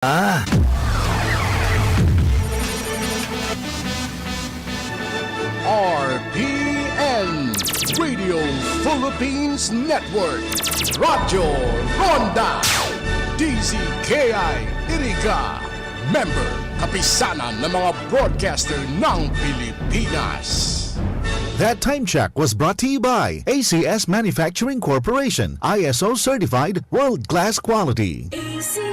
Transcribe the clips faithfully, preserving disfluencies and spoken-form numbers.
R P N, Radio Philippines Network, Radyo Ronda, D Z K I Iriga, member, kapisanan ng mga broadcaster ng Pilipinas. That time check was brought to you by A C S Manufacturing Corporation, I S O certified, world-class quality. A C S.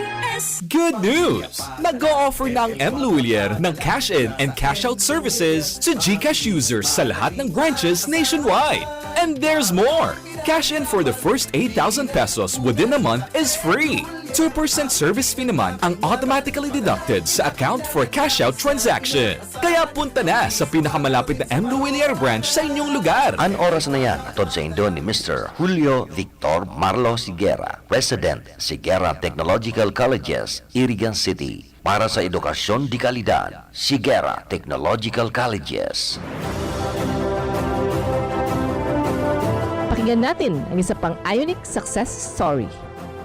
Good news! Nag-o-offer na ang M Luwilier ng cash in and cash out services sa GCash users sa lahat ng branches nationwide. And there's more! Cash in for the first eight thousand pesos within a month is free. Two percent service fee naman ang automatically deducted sa account for cash out transaction. Kaya punta na sa pinakamalapit na M Luwilier branch sa inyong lugar. An oras na yan, hatod saindo ni Mister Julio Victor Marlo Sigera, President, Sigera Technological Colleges, Iriga City. Para sa edukasyon de kalidad, Sigera Technological Colleges. Pakinggan natin ang isa pang Ionic success story.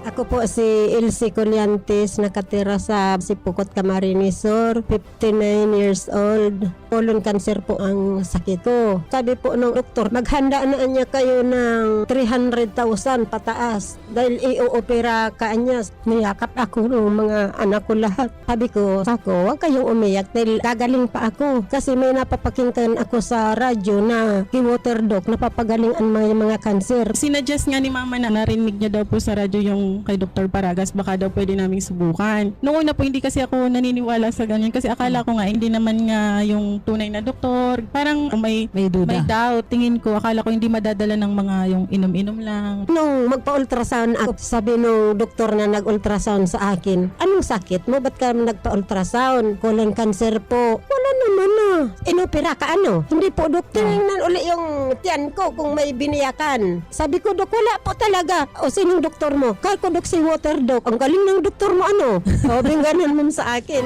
Ako po si Elsie Colliantes, nakatira sa Sipocot, Camarines Sur, fifty-nine years old. Colon cancer po ang sakit ko. Sabi po ng doktor, "Maghanda na niya kayo ng three hundred thousand pataas dahil i-oopera ka niya." Niyakap ako ng mga anak ko lahat. Sabi ko, "Sako, huwag kayong umiyak dahil gagaling pa ako." Kasi may napapakinggan ako sa radyo na ki-water doc, napapagaling ang mga, mga cancer. Sinuggest nga ni Mama na narinig niya daw po sa radyo yung kay Doktor Paragas, baka daw pwede naming subukan. Noong una po, hindi kasi ako naniniwala sa ganyan kasi akala ko nga hindi naman nga yung tunay na doktor. Parang may, May duda. may doubt. Tingin ko, akala ko hindi madadala ng mga yung inom-inom lang. Nung magpa-ultrasound ako, sabi nung doktor na nag-ultrasound sa akin, "Anong sakit mo? Ba't ka nagpa-ultrasound?" "Colon cancer po." "Wala naman na. Inopera ka ano?" "Hindi po, dok. Tinignan uli yung tiyan ko kung may biniyakan." Sabi ko, "Dok, wala po talaga." "O, sinong doktor mo?" "Kay ko, dok, si water, dok." "Ang galing ng doktor mo, ano?" Sabi ganun nun sa akin.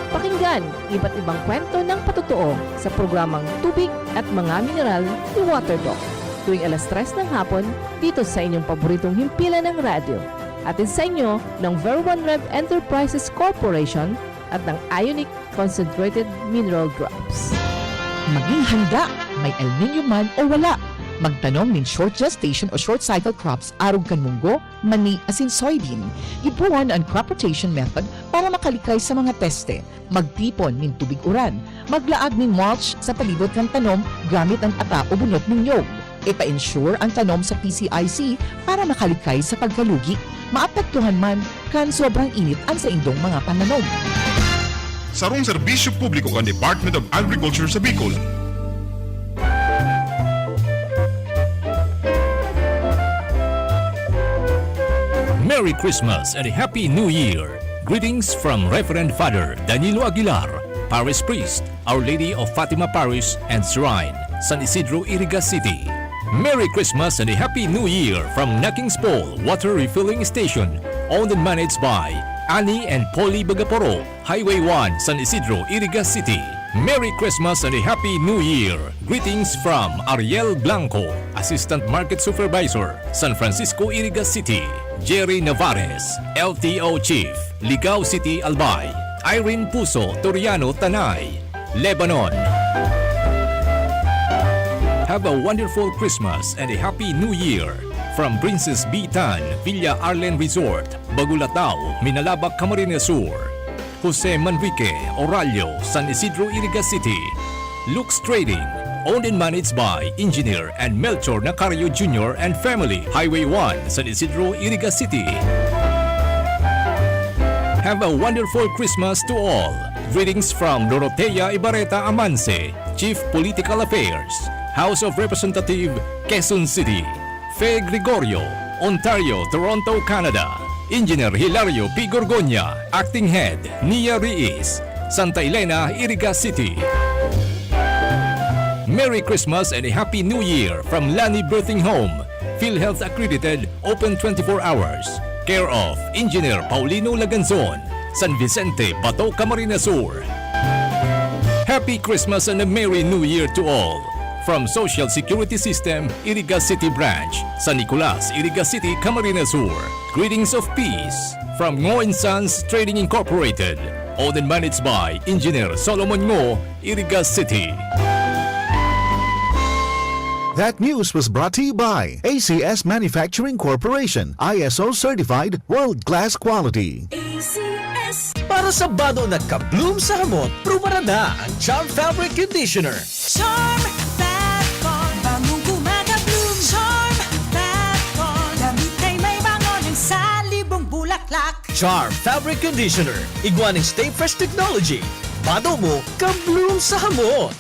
Pakinggan iba't ibang kwento ng patotoo sa programang Tubig at Mga Mineral ni Water Doc, tuwing alas tres ng hapon, dito sa inyong paboritong himpilan ng radyo. Hatid sa inyo ng Ver One Rev Enterprises Corporation at ng Ionic Concentrated Mineral Drops. Maging handa, may El Niño man o wala. Magtanom nin short gestation o short cycle crops arog kan munggo, mani asin soybean. Gibohon an crop rotation method para makalikay sa mga peste. Magtipon nin tubig uran. Maglaag nin mulch sa palibot kan tanom gamit an ata o bunot nin niyog. Ipa-insure an tanom sa P C I C para makalikay sa pagkalugi. Maapektuhan man kan sobrang init an saindong mga pananom. Sarong serbisyo publiko kan Department of Agriculture sa Bicol. Merry Christmas and Happy New Year! Greetings from Reverend Father Danilo Aguilar, Parish Priest, Our Lady of Fatima Parish and Shrine, San Isidro, Iriga City. Merry Christmas and a Happy New Year from Naking's Pole Water Refilling Station, owned and managed by Annie and Polly Bagaporo, Highway one, San Isidro, Iriga City. Merry Christmas and a Happy New Year! Greetings from Ariel Blanco, Assistant Market Supervisor, San Francisco, Iriga City. Jerry Navarez, L T O Chief, Ligao City, Albay. Irene Puso, Toriano, Tanay, Lebanon. Have a wonderful Christmas and a Happy New Year from Princess B Tan, Villa Arlen Resort, Bagulataw, Minalabac, Camarines Sur. Jose Manrique, Orallo, San Isidro, Iriga City. Lux Trading, owned and managed by Engineer and Melchor Nacario Junior and family, Highway one, San Isidro, Iriga City. Have a wonderful Christmas to all. Greetings from Dorotea Ibarreta Amanse, Chief Political Affairs, House of Representative, Quezon City. Fe Gregorio, Ontario, Toronto, Canada. Engineer Hilario P Gorgonia, Acting Head, Nia Riis, Santa Elena, Iriga City. Merry Christmas and a Happy New Year from Lani Birthing Home, PhilHealth accredited, open twenty-four hours. Care of Engineer Paulino Laganzon, San Vicente, Bato, Camarines Sur. Happy Christmas and a Merry New Year to all. From Social Security System, Iriga City Branch, San Nicolas, Iriga City, Camarines Sur. Greetings of peace, From Ngo and Sons Trading Incorporated, owned and managed by Engineer Solomon Ngo, Iriga City. That news was brought to you by A C S Manufacturing Corporation, I S O certified, world-class quality. A C S. Para sa bado na ka-bloom sa hamot, prubaran na ang Charm Fabric Conditioner. Charm Fat Con, bangong gumagabloom. Charm Fat Con, damit ay may bango ng salibong bulaklak. Charm Fabric Conditioner, igwa ning Stay Fresh Technology. Bado mo, ka-bloom sa hamot.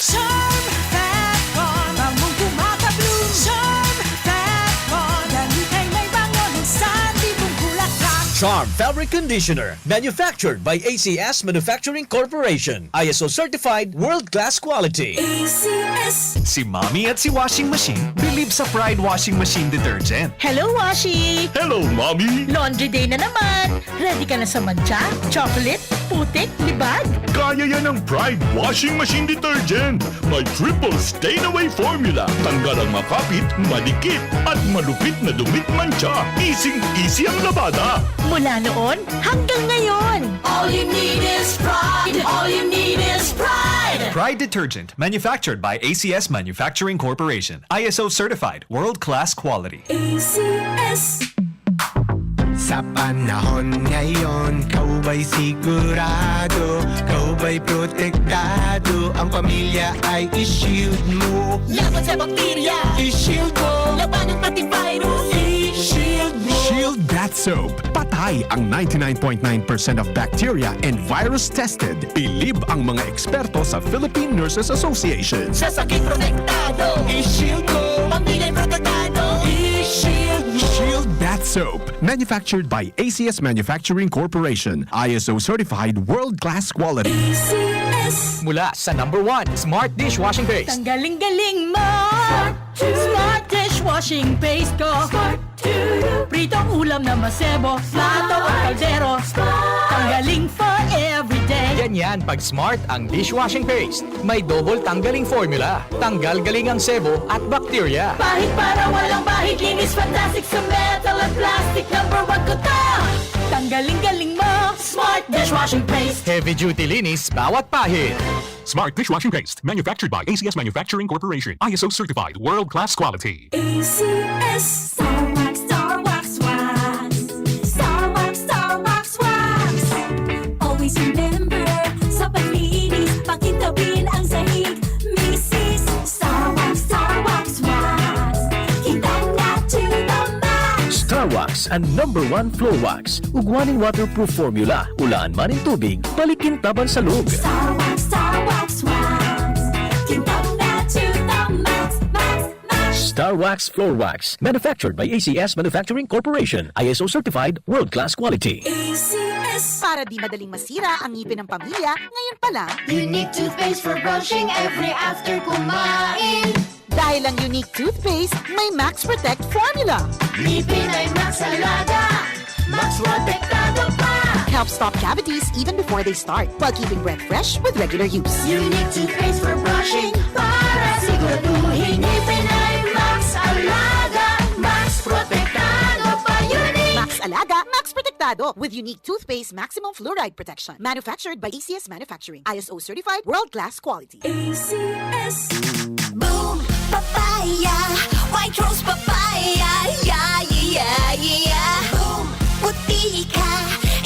Charm Fat Con, bangong gumagabloom. Charm Fat Con, damit ay may bango ng salibong bulaklak. Charm Fabric Conditioner, manufactured by A C S Manufacturing Corporation. I S O certified, world-class quality. A C S. Si Mommy at si Washing Machine bilib sa Pride Washing Machine Detergent. Hello, Washi! Hello, Mommy! Laundry day na naman! Ready ka na sa mantsa, chocolate, putik, libag? Kaya yan ng Pride Washing Machine Detergent! May triple stain away formula. Tanggal ang makapit, madikit, at malupit na dumi at mantsa. Easy-easy ang labada. Mula noon hanggang ngayon. All you need is Pride. All you need is Pride. Pride Detergent, manufactured by A C S Manufacturing Corporation. I S O certified, world-class quality. A C S. Sa panahon ngayon, ikaw ba'y sigurado? Ikaw ba'y protektado? Ang pamilya ay i-shield mo. Laban sa bakterya. I-shield mo. Laban ng antivirus. I-shield mo. Shield Bath Soap. Patay ang ninety-nine point nine percent of bacteria and virus tested. Bilib ang mga eksperto sa Philippine Nurses Association. Sa sakit protektado. I-shield mo. Pamilya protektado. I-shield mo. Shield Bath Soap. Manufactured by A C S Manufacturing Corporation. I S O certified, world-class quality. A C S. Mula sa number one, Smart Dishwashing Paste. Tanggaling-galing mo! Smart Dishwashing Paste ko. Smart to you. Pritong ulam na masebo, plato o kaldero. Smart. Tanggaling for everyday. Ganyan pag Smart ang dishwashing paste. May double tanggaling formula. Tanggal galing ang sebo at bakterya. Pahid para walang bahid, linis fantastic sa metal at plastic. Number one ko to. Tanggaling-galing mo, Smart Dishwashing Paste. Heavy duty linis bawat pahid. Smart Dishwashing Paste, manufactured by A C S Manufacturing Corporation. I S O certified, world-class quality. A C S. Star Wax, Star Wax, Wax. Star Wax, Star Wax, Wax. Always remember, sa paglinis, pakintabin ang sahig. Misis, Star Wax, Star Wax, Wax. Kita na to the max. Star Wax, ang number one floor wax. Ugwa nin waterproof formula, ulaan man nin tubig, balikin taban sa log. Star Wax, Star Wax, Wax. Kintab na to the max, max, max. Star Wax Floor Wax, manufactured by A C S Manufacturing Corporation, I S O certified, world-class quality. A C S. Para di madaling masira ang ngipin ng pamilya, ngayon pa lang. Unique toothpaste for brushing every after kumain. Dahil ang Unique Toothpaste may Max Protect Formula. Ngipin ay Max Alaga, Max Protektado pa. Helps stop cavities even before they start, while keeping breath fresh with regular use. Unique Toothpaste for brushing, para siguraduhin ngipin ay Max Alaga, Max Protektado pa. Unique! Max Alaga, Max Protektado, with Unique Toothpaste Maximum Fluoride Protection. Manufactured by A C S Manufacturing. I S O certified, world-class quality. A C S. Boom! Papaya! White Rose Papaya! Yeah, yeah, yeah, yeah! Boom! Puti ka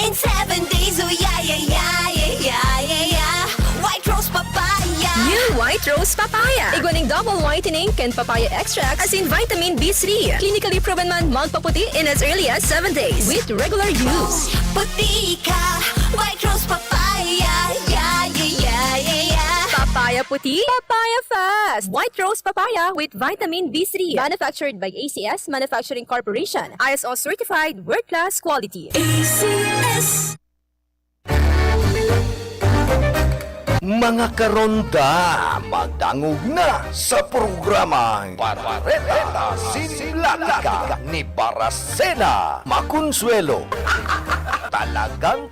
in seven days! Oh, yeah, yeah, yeah, yeah, yeah, yeah, yeah! White Rose Papaya! New White Rose Papaya! Igwa ning double whitening and papaya extract, asin vitamin B three. Clinically proven man magpaputi in as early as seven days with regular use. Puti ka! White Rose Papaya! Yeah, yeah, yeah, yeah, yeah! Papaya puti, papaya fast! White Rose Papaya with vitamin B three. Manufactured by A C S Manufacturing Corporation. I S O certified, world-class quality. A C S. Mga karonda, magdangog na sa programang Bareta sin Platika ni Barasena Maconsuelo. Talagang,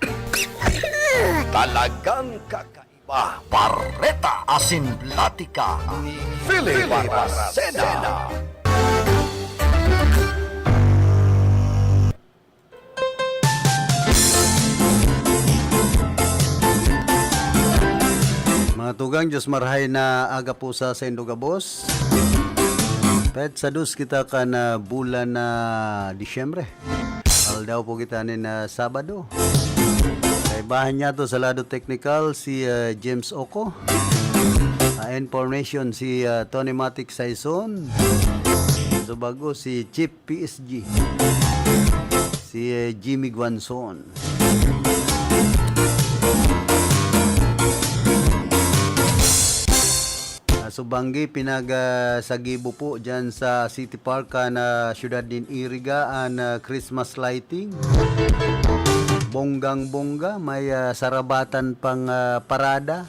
talagang kakaiba. Bareta asin Platika ni Philip Barasena. Tugang, Diyos marhay na aga po sa saindo gabos. Petsa dos kita kan, ah, bulan na Disyembre. Aldaw po kita nin, ah, Sabado. Kaibahan niya to sa lado teknikal si, ah, James Oco. Ah, information si, ah, Tony Matic Saison. Sa bago si Chief P S G, si, eh, Jimmy Guanzon. Ah, so, banggi, pinag, ah, sagibo po dyan sa City Park, ah, na siyudad nin Iriga, an, ah, Christmas lighting. Bonggang-bongga, may, ah, sarabatan pang, ah, parada.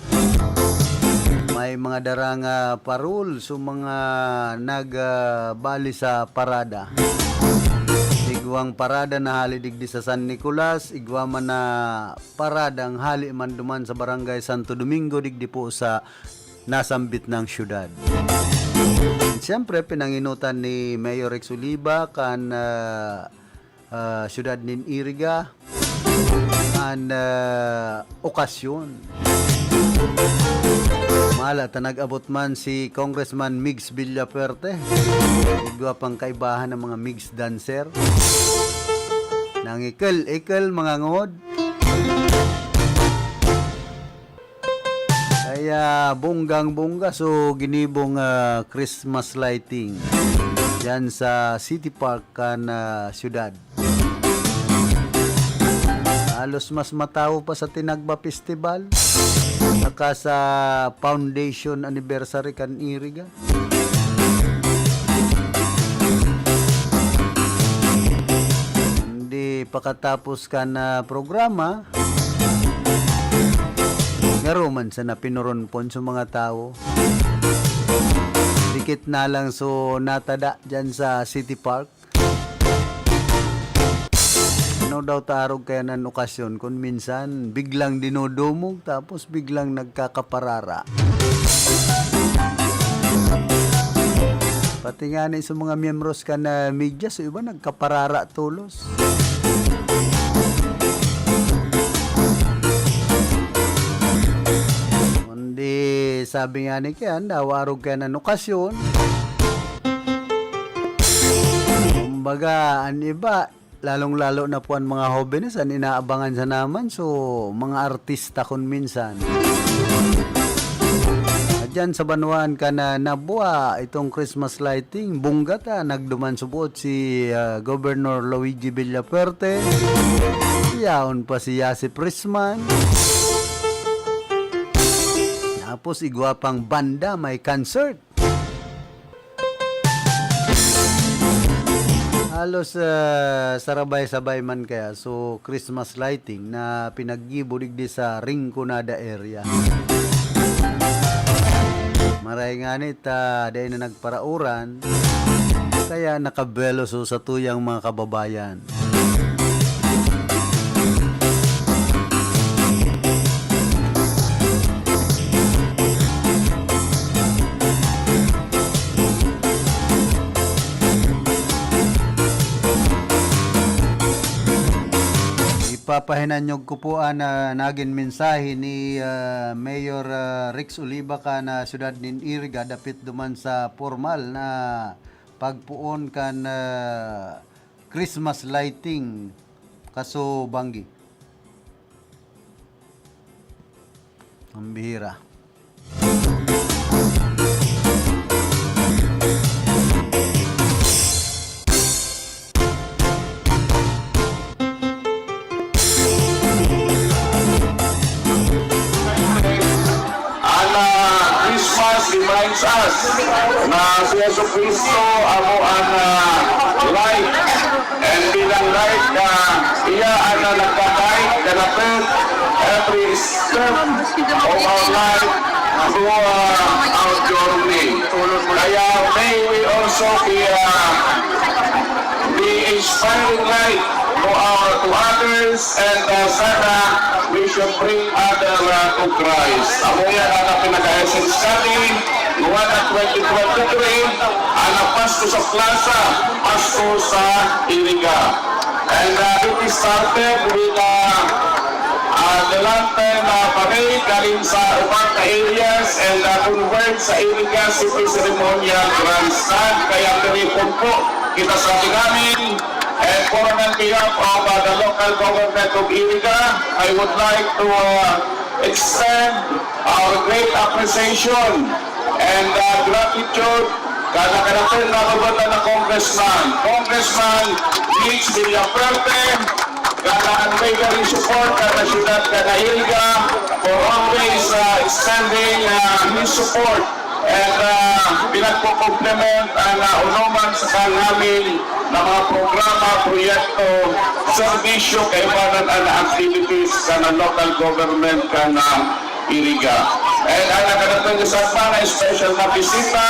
May mga darang, ah, parol, so mga nag, ah, bali sa parada. Igwang parada na hali digdi sa San Nicolas, igwa man na paradang hali man duman sa Barangay Santo Domingo, digdi po sa nasambit nang syudad. Siyempre, pinanginutan ni Mayor Rex Oliva kan, ah, ah, syudad nin Iriga an, ah, okasyon. Mala ta nag-abot man si Congressman Migs Villafuerte. Igwa pang kaibahan ng mga Migs dancer. Nangikel-ikel, mga ngod. Kaya bonggang-bongga, so, ginibong, ah, Christmas lighting diyan sa City Park kan, ah, siyudad. Halos mas matawo pa sa Tinagba Festival, saka sa foundation anniversary kan Iriga. Hindi pakatapos kan, ah, programa, ngaro man sana pinuronpon sa mga tawo. Dikit na lang so natada dyan sa City Park. Ano daw ta arog kaya nan okasyon kun minsan biglang dinodumog tapos biglang nagkakaparara? Pati ngani sa mga miyembros kan media, so iba nagkaparara tolos. Kundi sabi nga ni Kian, daw arog kaya nan okasyon. Kumbaga, an iba, lalong-lalo na po an mga hobenes, an inaabangan sana man, so, mga artista kun minsan. At dyan sa banwaan kan Nabua, itong Christmas lighting, bongga ta, nagduman subot si, ah, Governor Luigi Villafuerte, yaon pa si Yasi Prisman, tapos igwa pang banda, may concert. Halos, ah, sarabay-sabay man kaya. So, Christmas lighting na pinaggibo digdi sa Rinconada area. Maray ngani ta dai na nagparauran, kaya nakabelo so sa tuyang mga kababayan. Ipapahinanyog ko po an, ah, nagin mensahe ni, ah, Mayor, ah, Rex Oliva kan, ah, siyudad nin Iriga dapit duman sa pormal na pagpoon kan, ah, Christmas lighting, kaso banggi. Ang bihira. An, ah, Christmas reminds us na si Jesu Cristo amo an, ah, light. And bilang light na iya an, ah, nagga-guide, nagga-guide every step of our life through, ah, our journey. Kaya may we also be, ah, be inspiring light to our, to others, and, ah, sana we should bring other, ah, to Christ. Amo yan ang pinaka-essence natin, buwan ng twenty twenty-three, ang Pasko sa Plaza, Pasko sa Iriga. And, uh, it started with, uh, uh, the last After na parade, galing sa ubang na areas and, ah, convert sa Iriga City Ceremonial Grandstand. Kaya tiripon po kita sa Tingani. And for on behalf of, uh, the local government of Iriga, I would like to, uh, extend our great appreciation and, uh, gratitude kan nakanatun na Robotan na Congressman, Congressman Mitch Villafuerte, kan unwavering support kan syudad kan Iriga, for always, uh, extending, uh, his support and, uh, pinagko-complement ang, uh, unoman sa kanaming na mga programa, proyekto, serbisyo, kaibanan ang activities kan local government kan, uh, Iriga. And ang nakanatun sa mga special na bisita,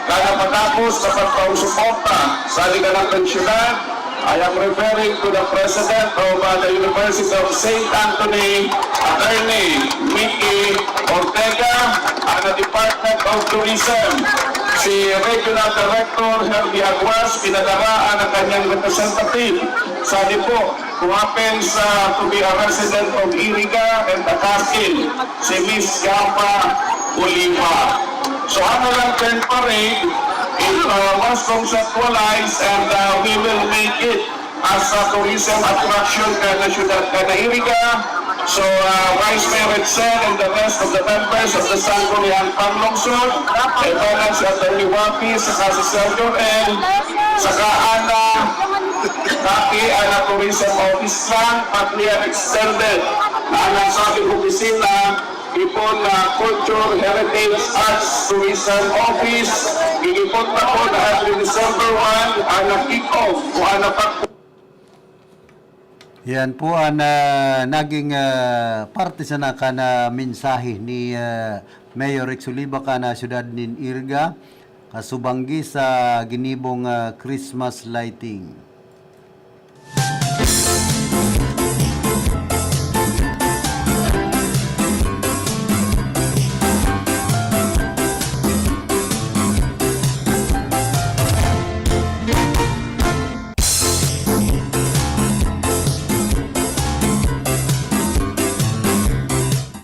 kan napatapos sa pagpangsuporta sa liga ng syudad, I am referring to the President of, uh, the University of Saint Anthony, Attorney Mickey Ortega, and the Department of Tourism, si Regional Director Herbie Aguas, pinadala ang kanyang representative sa Dipo, who happens, uh, to be a resident of Iriga and Tacasil, si Miss Gapa Oliva. So, ang Lantern Parade, it, uh, was conceptualized and, uh, we will make it as a tourism attraction kan syudad kan Iriga. So, uh, Vice Mayor Edsel and the rest of the members of the Sangguniang Panlungsod, kaibanan si Attorney Wapi, saka si Sir Joel, saka Ana, Kaki, Ana Tourism Office lang, pati ang extended na nasabing opisina, Ipon na Culture, Heritage, Arts, Tourism Office, gigipon na po na every December one, ang nag-kick off o ang napag- Yan po ang, ah, naging, ah, parte sana kan, ah, mensahe ni, ah, Mayor Rex Oliva kan, ah, siyudad nin Iriga, kasubanggi sa ginibong, ah, Christmas lighting.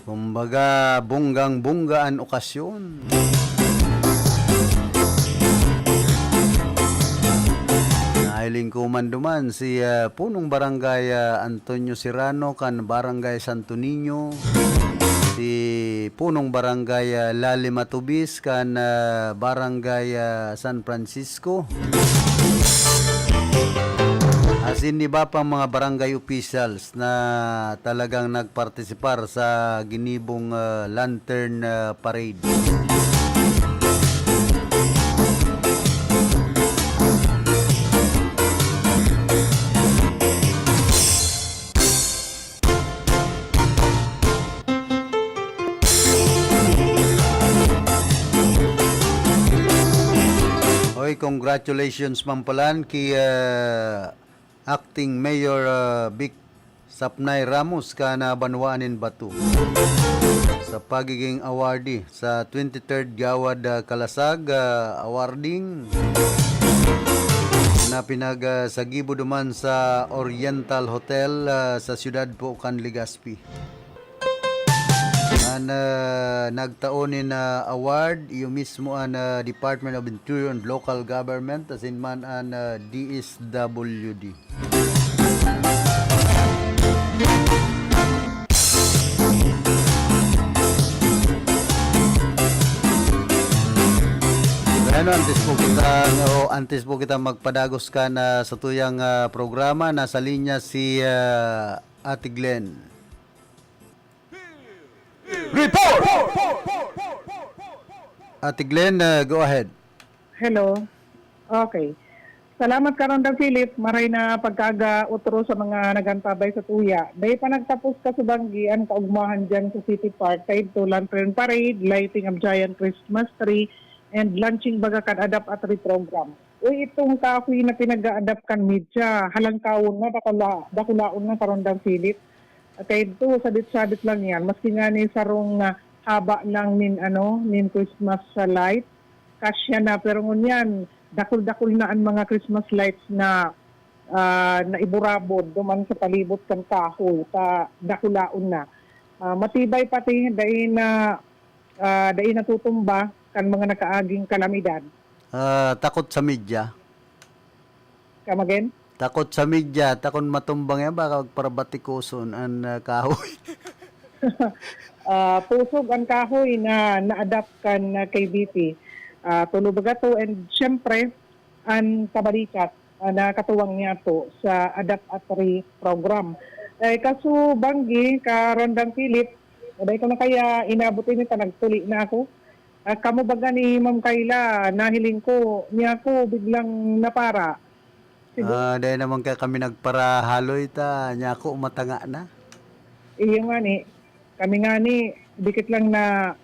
Kumbaga, bonggang-bongga an okasyon. Nahiling ko man duman si, ah, Punong Barangay, ah, Antonio Serrano kan Barangay Santo Niño, si Punong Barangay, ah, Lali Matubis kan, ah, Barangay, ah, San Francisco, asin iba pang mga barangay officials na talagang nagpartisipar sa ginibong, ah, Lantern, ah, Parade. Oy, congratulations man palan ki, ah, Acting Mayor, ah, Vic Sapnay Ramos kan, ah, banwaan nin Bato sa pagiging awardee sa twenty-third Gawad, ah, Kalasag, ah, Awarding na pinag, ah, sagibo duman sa Oriental Hotel, ah, sa siyudad po kan Legazpi. An, ah, nagtao nin, ah, award, iyo mismo an, ah, Department of Interior and Local Government, asin man an, ah, D S W D. Bueno, antes po kita, o antes po kita magpadagos kan, ah, sa tuyang, ah, programa, nasa linya si, ah, Ate Glenn. Report! Ate Glenn, ah, go ahead. Hello. Okay. Salamat, Karandang Philip. Maray na pagkaga otro sa mga nagantabay sa tuya. Dai pa nagtapos kasubanggi an kaugmahan diyan sa City Park, kaidto Lantern Parade, lighting of giant Christmas tree, and launching baga kan Adapt a Tree program. Uy, itong kahoy na pinag-a-adapt kan media, halangkawon na, dakula-, dakulaon na, Karandang Philip. Kaidto, sabit-sabit lang yan. Maski nga ni sarong, ah, haba lang nin, ano, nin Christmas, ah, light, kasya na. Pero ngunyan, dakul-dakul na an mga Christmas lights na, ah, naiburabod duman sa palibot kan kahoy, ta dakulaon na. Ah, matibay pati, dai na, ah, dai natutumba kan mga nakaaging kalamidad. Ah, takot sa media. Come again? Takot sa media, takon matumbang yan, baka parabatikoson an, ah, kahoy. Ah, pusog ang kahoy na na-adapt kan, ah, K B P. Ah, tulo baga to, and siyempre, an kabalikat, ah, na katuwang niyato sa Adapt Atri program. Eh, kaso banggi, ka Rondang Philip, dai ko na kaya inabot ini ta nagtuli na ako. Ah, kamo baga ni Ma'am Kayla, nahiling ko, niya ako biglang napara. Siguro Ah, dai naman kaya kami nagparahaloy ta, niya ako matanga na. Iyo nga ni, kami nga ni, dikit lang na,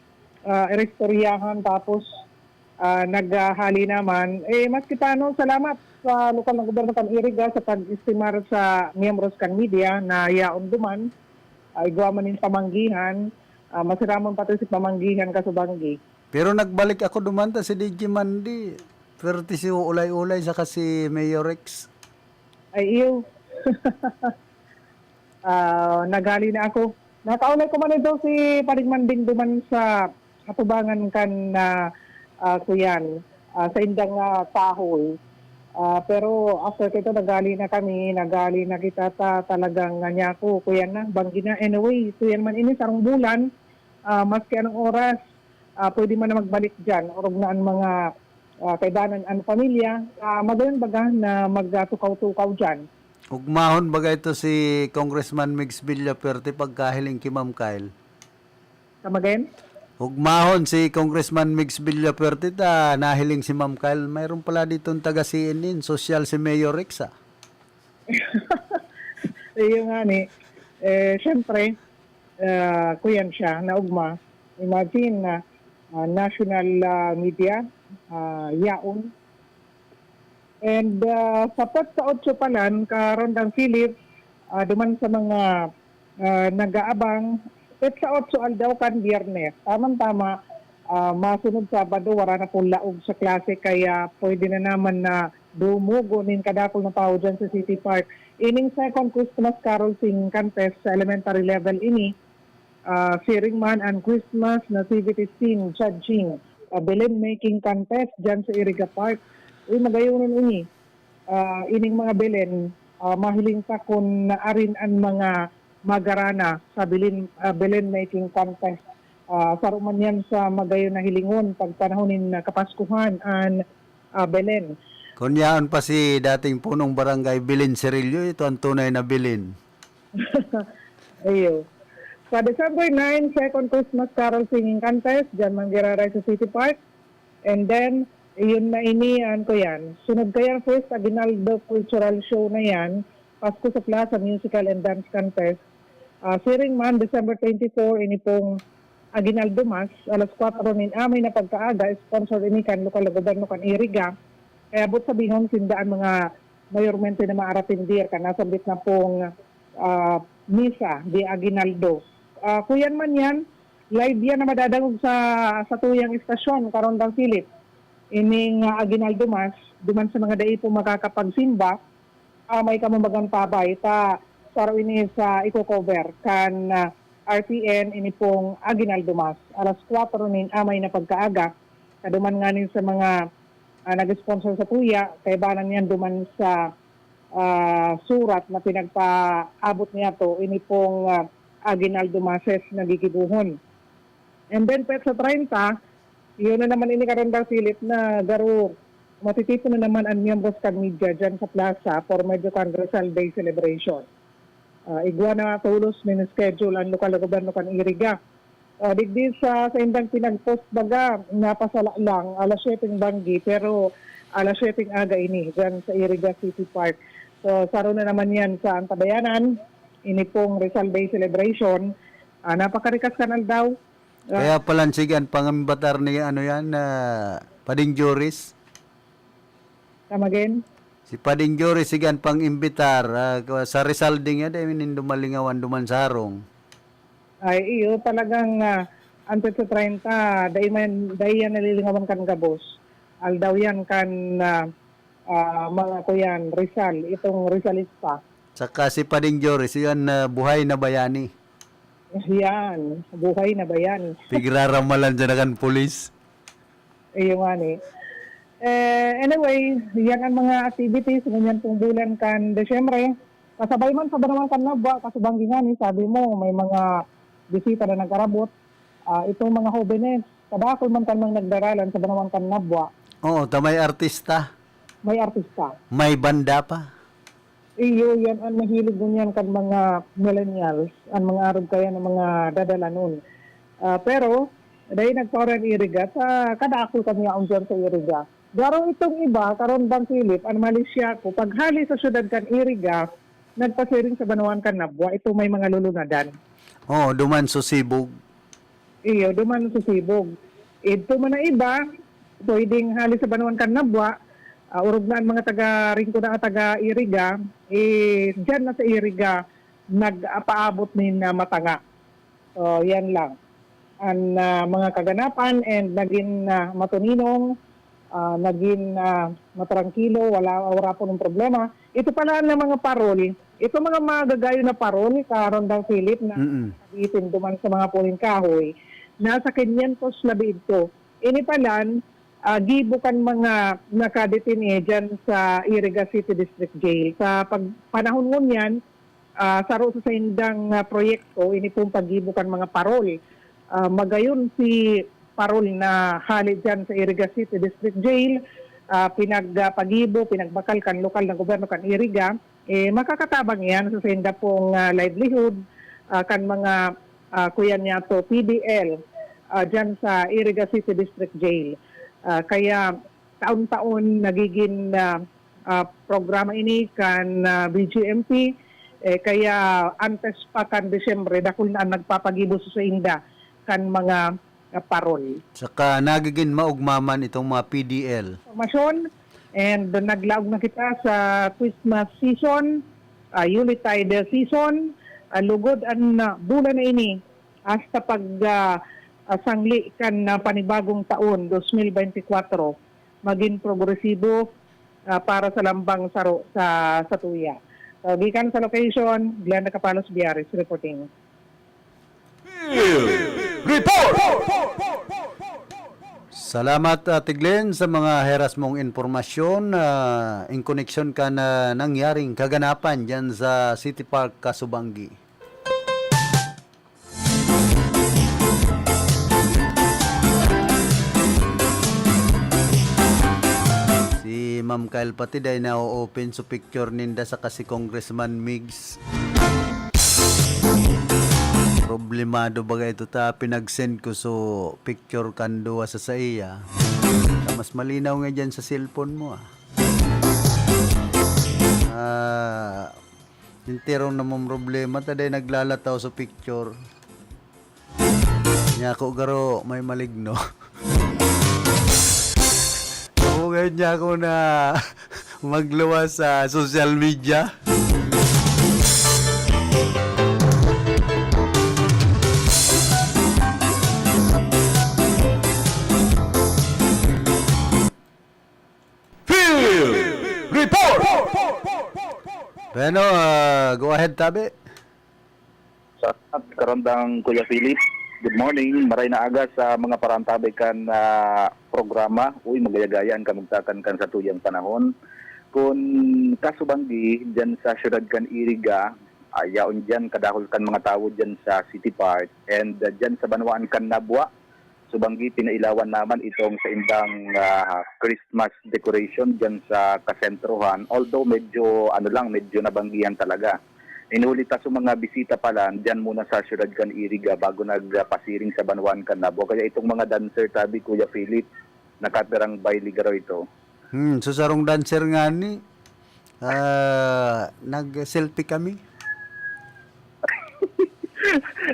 ah, iristoryahan tapos, ah, naghahali naman. Eh, maski paano, salamat sa lokal na gobyerno kan Iriga sa pag-estimar sa miyembros kan media na yaon duman. Ah, igwa man nin pamanggihan, ah, masiramon pati si pamanggihan kaso banggi. Pero nagbalik ako duman ta si D J Mandy, perti si Ulay-Ulay saka si Mayor Rex. Ay, iyo. Ah, naghali na ako. Nakaulay ko man ito si Paring Manding duman sa atubangan kan, ah, ah, kuyan, ah, sa indang, ah, kahoy. Ah, pero after kito, naghali na kami, naghali na kita ta talagang, ah, niya ako, kuyan na, banggi na. Anyway, kuyan man ini, sarong bulan, ah, maski anong oras, ah, pwede man na magbalik diyan. Orog na an mga, ah, kaibanan, an pamilya, ah, magayon baga na magtukaw-tukaw diyan. Ugmahon baga ito si Congressman Migs Villafuerte pagkahiling ki Ma'am Kyle? Come again? Ugmahon si Congressman Migs Villafuerte ta nahiling si Ma'am Kyle. Mayroon pala ditong taga C N N, sosyal si Mayor Rex, ah. Iyo nga ni. Eh, siyempre, ah, kuyan siya, naugma. Imagine na, ah, national, ah, media, ah, yaon. And, ah, sa petsa otso pa lang, ka Rondang Philip, ah, duman sa mga, ah, nag-aabang, petsa otso aldaw kan Biyernes. Tamang-tama, ah, masunod Sabado, wara na pong laog sa klase, kaya pwede na naman na dumugo nin kadakul na tawo dyan sa City Park. Ining second Christmas Carol Singing Contest sa elementary level ini, ah, siring man an Christmas Nativity Scene Judging, ah, Belen Making Contest dyan sa Iriga Park. Uy, magayonon ini. Ah, ining mga Belen, ah, mahiling ta kun arin an mga magarana sa Belen, ah, Belen Making Contest. Ah, saro man yan sa magayon na hilingon pagpanahon nin, ah, Kapaskuhan an, ah, Belen. Kun yaon pa si dating punong barangay Belen Cirillo, ito ang tunay na Belen. Iyo. Sa December nine, second Christmas Carol Singing Contest, dyan man giraray sa City Park. And then, iyon na ini, an ko yan. Sunod kaya first Aguinaldo Cultural Show na yan, Pasko sa Plaza Musical and Dance Contest. Ah, siring man, December twenty-four, ini pong Aguinaldo Mass, alas kwatro nin amay na pagkaaga, sponsor ini kan lokal na gobyerno kan Iriga. Kaya buot sabihon, sinda an mga mayormente na maaratindir kan nasambit na pong, ah, misa di Aguinaldo. Ah, kuyan man yan, live yan na madadangog sa, sa tuyang istasyon, Karondang Philip. Ining, ah, Aguinaldo Mass, duman sa mga dai po makakapagsimba, ah, may kamumbagang tabay ta saro ini sa iko-cover kan, ah, R T N, ini pong Aguinaldo Mass. Alas kwatro nin amay na pagkaaga, kaduman nganin sa mga, ah, nag-sponsor sa tuya, kaibanan niyan duman sa, ah, surat na pinagpaabot niyato, ini pong, ah, Aguinaldo Masses na gigibohon. And then, petsa treinta, yun na naman ini, Karondang Philip, na garo matitipon na naman an miyembros kan media dyan sa plaza for Medyo Congresal Day celebration. Ah, igwa na tolos nin schedule an lokal na gobyerno kan Iriga. Ah, digdi sa, sa indang pinag-post baga, napasala lang, alas siyete ng banggi, pero alas siyete ng aga ini, dyan sa Iriga City Park. So, saro na naman yan sa Antabayanan, ini pong Rizal Day celebration. Ah, napakarikas kan aldaw. Ah, Kaya palan sige an pangimbatar ni ano yan, ah, Pading Joris. Come again? Si Pading Joris sige an pang-imbitar, ah, sa Rizal din nga, dai nindo malingawan duman sa harong. Ay, iyo, talagang, ah, antes sa treinta, dai man, dai yan nalilingawan kan gabos. Aldaw yan kan, ah, ah, mga kuyan, Rizal, itong Rizalista. Saka si Pading Joris, yan, ah, buhay na bayani. Yan, buhay na ba yan? Pigraramalan dyan na kan pulis. Iyo nga ni. Eh, anyway, yan ang mga activities ngunyan pong bulan kan Desyembre. Kasabay man sa Banawan kan Nabwa, kasubanggi nga ni, sabi mo, may mga bisita na nag-arabot. Ah, itong mga hobenes, kadakol man kan mga nagdaralan sa Banawan kan Nabwa. Oo, ta may artista, May artista. may banda pa. Iyo, yan ang mahilig ngunyan kan mga millennials, ang mga arog kaya ng mga dadalanon. Ah, pero, dahil nagpaoran Iriga, sa kadakol kami yaon dyan sa Iriga. Garo itong iba, karon bang Philip, ang malisya ko, paghali sa syudad kan Iriga, nagpasiring sa Banawan kan Nabwa, ito may mga lulunadan. Oo, duman susibog. Iyo, duman sa Sibog. Idto man na iba, pwedeng hali sa Banawan kan Nabwa, ah, orog na ang mga taga Rincon na taga Iriga, eh, dyan na sa Iriga, nag-apaabot nin ah, matanga. So, yan lang. Ang ah, mga kaganapan and naging ah, matuninong, ah, naging ah, matrangkilo, wala, wala po ng problema. Ito pala ang mga parol, ito mga magagayo na parol, Karondang Philip, na Mm. itinduman sa mga puling kahoy, nasa quinientos labi idto. Ini palan, ah, gibo kan mga nakadetine dyan sa Iriga City District Jail. Sa pag, panahon ngunyan, ah, saro sa saindang ah, proyekto, ini pong paggibo kan mga parol. Ah, magayon si parol na hali dyan sa Iriga City District Jail, ah, pinagpagibo, pinagbakal kan lokal na gobyerno kan Iriga, eh, makakatabang yan sa sainda pong ah, livelihood, ah, kan mga ah, kuya niya to, P D L, ah, dyan sa Iriga City District Jail. Ah, kaya taon-taon nagiging ah, ah, programa ini kan ah, B G M P. Eh, kaya antes pa kan Disyembre, dakul na ang nagpapagibo sa sainda kan mga ah, parol. Saka nagiging maugmaman itong mga P D L. Informasyon, and naglaog na kita sa Christmas season, ah, Yuletide season, ah, lugod an ah, bulan na ini hasta pag ah, ah, sangli kan ah, panibagong taon, dos mil bente kwatro, magin progresibo ah, para sa lambang saro sa satuya. So, gikan sa location, Glenda Capalos Biares reporting. Report! Salamat, Ate Glenn, sa mga heras mong impormasyon ah, in koneksyon kan ah, nangyaring kaganapan dyan sa City Park, Kasubanggi. Si Ma'am Kyle pati dai na-open so picture ninda saka si Congressman Migs. Problemado baga ito ta, pinag-send ko so picture kan duwa sa saiya. Mas malinaw nga dyan sa cellphone mo ah. Ah, entero na mong problema, ta dai naglalataw sa picture. Nya ako garo may maligno. Oo, ngayon niya ako na magluwas sa social media. Field Report! Bueno, ah, go ahead, tabi. Sa Karandang Kuya Philip, good morning. Maray na aga sa mga parantabay kan ah, programa. Uy, magayagayan kamugtakan kan sa tuyang panahon. Kun kasubanggi, dyan sa syudad kan Iriga, ayaon dyan kadakol kan mga tawo dyan sa City Park and ah, dyan sa banwaan kan Nabwa, subanggi pinailawan naman itong sa indang ah, Christmas decoration dyan sa kasentrohan. Although medyo, ano lang, medyo nabanggihan talaga. Inuli ta sa mga bisita pala, dyan muna sa syudad kan Iriga bago nagpasiring sa banwaan kan Nabwa. Kaya itong mga dancer, tabi Kuya Philip, nakatirang baili garo ito. Hmm, so sarong dancer nga ni, ah, nag-selfie kami.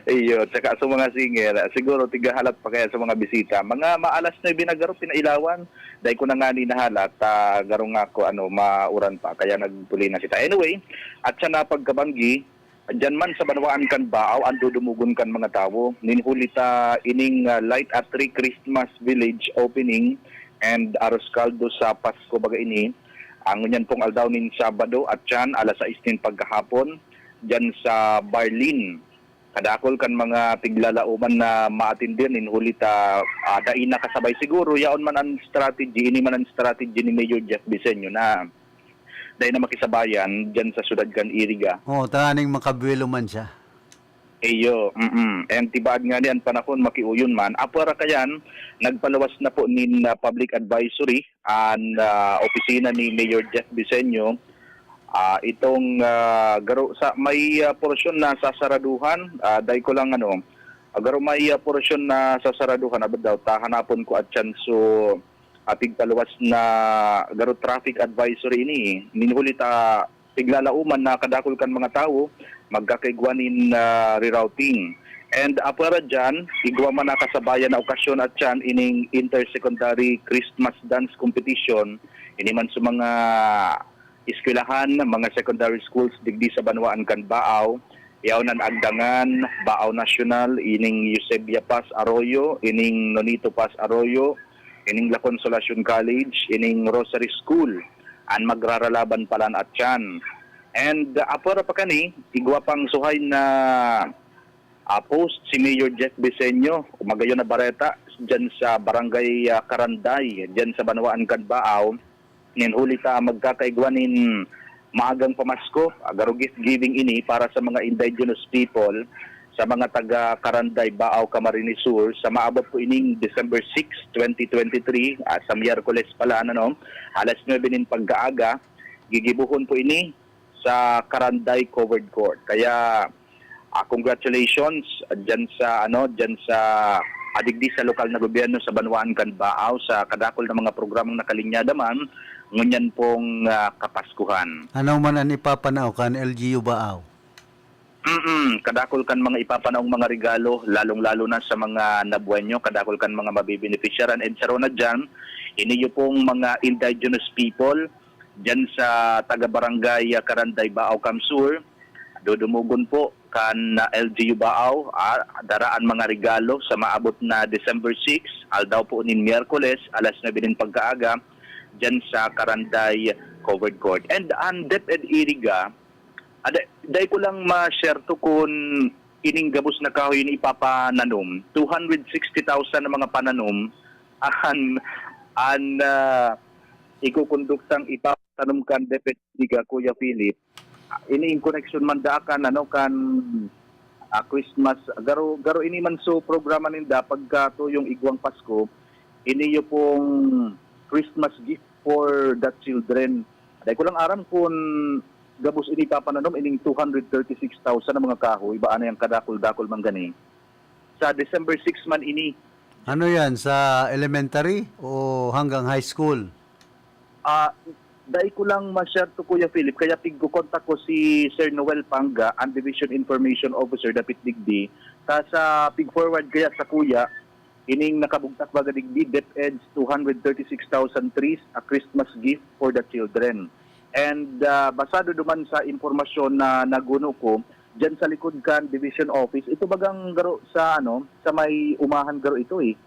Iyo, tsaka sa mga singer, siguro tigahalat pa kaya sa mga bisita. Mga maalas na binagaro, pinailawan. Dahil ko na nga ni nahalat, ah, garo nga ako, ano, mauran pa, kaya nagpuli na kita. Anyway, at sa napagkabanggi, dyan man sa banwaan kan Baaw, ang dudumugon kan mga tawo. Ninhuli ta ining ah, Light at Three Christmas Village opening and Aros Caldo sa Pasko baga ini. Ang ngunyan pong aldaw nin Sabado at yan, alas sais nin pagkahapon, dyan sa Barlin. kadakol kan mga tiglalaoman na maatindi nin huli ta, ah, dai nakasabay. Siguro yaon man an strategy, ini man an strategy ni Mayor Jeff Bisenyo na dai na makisabayan diyan sa siyudad kan Iriga. Oo, tanganing makabuwelo man siya. Iyo, mm. And tibaad ngani an panahon makiuyon man. Apwera kayan, nagpaluwas na po nin, ah, public advisory an, ah, opisina ni Mayor Jeff Bisenyo. Ah, itong, ah, garo sa may, ah, porsyon na sasaraduhan, ah, dai ko lang ano, ah, garo may, ah, porsyon na sasaraduhan, abot daw, ta hanapon ko at chance so, ah, pigpaluwas na garo traffic advisory ini. Nin huli ta tiglalaoman na kadakol kan mga tawo magkakaigwa nin, ah, rerouting. And apwera diyan, igwa man na kasabayan na okasyon at siyan ining inter-secondary Christmas dance competition. Ini man sa mga eskwelahan, mga secondary schools digdi sa banwaan kan Baaw, yaon an Agdangan, Baaw National, ining Eusebia Paz Arroyo, ining Nonito Paz Arroyo, ining La Consolacion College, ining Rosary School, an magraralaban palan at siyan. And, uh, apwera pa kani, igwa pang suhay na, ah, post si Mayor Jeff Bisenyo, magayon na bareta, dyan sa Barangay, ah, Karanday, dyan sa Banwaan kan Baaw, nin huli ta magkakaigwa nin maagang pamasko, ah, garo gift giving ini para sa mga indigenous people sa mga taga Karanday, Baaw, Camarines Sur, sa maabot po ining December six, twenty twenty-three, ah, sa Miyerkules pala, ano, no? Alas nuebe nin pagkaaga, gigibuhon po ini sa Karanday Covered Court. Kaya, ah, congratulations dyan sa, ano, dyan sa, ah, digdi sa lokal na gobyerno sa Banwaan kan Baaw sa kadakol na mga programang nakalinyada man ngunyan pong, ah, Kapaskuhan. Ano man an ipapanao kan L G U Baaw? Mm, kadakol kan mga ipapanaong mga regalo, lalong-lalo na sa mga nabuenyo, kadakol kan mga mabibenepisyaran. And saro na dyan, iniyo pong mga indigenous people, dyan sa taga-barangay, ah, Karanday, Baaw, Camsur, dodumugon po kan, ah, L G U Baaw, ah, dara an mga regalo sa maabot na December six, aldaw po nin Miyerkules, alas nuebe nin pagkaaga, dyan sa Karanday Covered Court. And ang DepEd Iriga, ah, da-, dai ko lang ma-share to kun ining gabos na kahoy na ipapananom, two hundred sixty thousand na mga pananom, an, an, ah, ikukonduktang ipapatanom kan DepEd Iriga, Kuya Philip. Ah, ini in connection man daa kan, ano, kan, ah, Christmas. Garo, garo ini man so programa ninda pagka tuyong igwang Pasko, iniyo pong Christmas gift for the children. Dai ko lang aram kun gabos ini papananom ining two hundred thirty-six thousand na mga kahoy, baan na yang kadakol-dakol man gani. Sa December six man ini. Ano yan, sa elementary o hanggang high school? Ah, dai ko lang ma-share to, Kuya Philip, kaya pigko-contact ko si Sir Noel Panga, ang Division Information Officer dapit digdi. Ta sa pig-forward kaya sa kuya, ining nakabugtak baga digdi, DepEd's two hundred thirty-six thousand trees, a Christmas gift for the children. And, ah, basado duman sa impormasyon na naguno ko, dyan sa likod kan Division Office, ito bagang garo sa, ano, sa may umahan garo ito eh.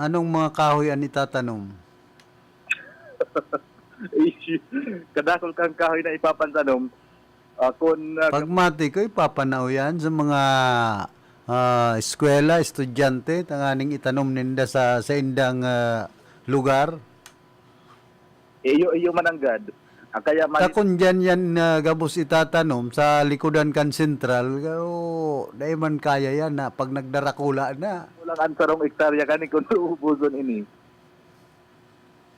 Anong mga kahoy an itatanom? Kadakol kang kahoy na ipapantanom. Ah, kun, ah, Pagmati ko, ipapanao yan sa mga, ah, eskwela, estudyante, tanganing itanom ninda sa, sa indang, ah, lugar. Iyo, iyo man anggad. Ah, kaya Ta man kun diyan yan, ah, gabos itatanom sa likodan kan sentral, pero dai man kaya yan na pag nagdarakula na. Kulang ang sarong ektarya kani kung uubuson ini.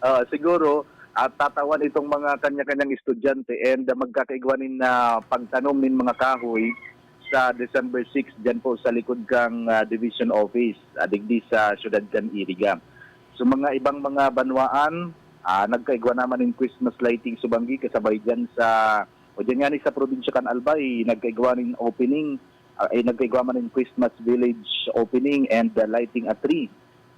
Ah, siguro, at tatawan itong mga kanya-kanyang estudyante and, ah, magkakaigwa nin, ah, pagtanom nin mga kahoy sa December six, dyan po sa likod kang, ah, Division Office, ah, digdi sa siyudad kan Iriga. So, mga ibang mga banwaan, ah, nagkaigwa naman nin Christmas lighting sa Banggi, kasabay dyan sa, o dyan nga ni sa probinsya kan Albay, nagkaigwa nin opening, ah, eh, nagkaigwa man nin Christmas Village opening and, ah, lighting a tree.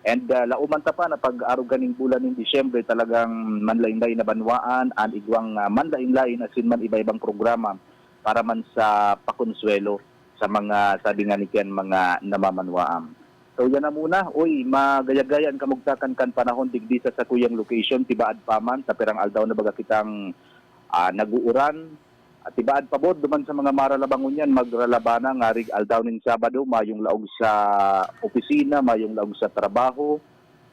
And, ah, laoman ta pa na pag-arog kaning bulan nin Disyembre, talagang manlain-lain na banwaan, an igwang, ah, manlain-lain asin man iba-ibang programa para man sa pakonsuwelo sa mga, sabi nga ni Ken, mga namamanwaan. So, yan na muna. Uy, magayagaya an kamugtakan kan panahon digdi sa sakuyang location, tibaad pa man, sa pirang aldaw na baga kitang, ah, nag-uuran, At tibaad pabor duman sa mga maralabangon yan, magralabana ngarig aldaw nin Sabado, mayong laog sa opisina, mayong laog sa trabaho.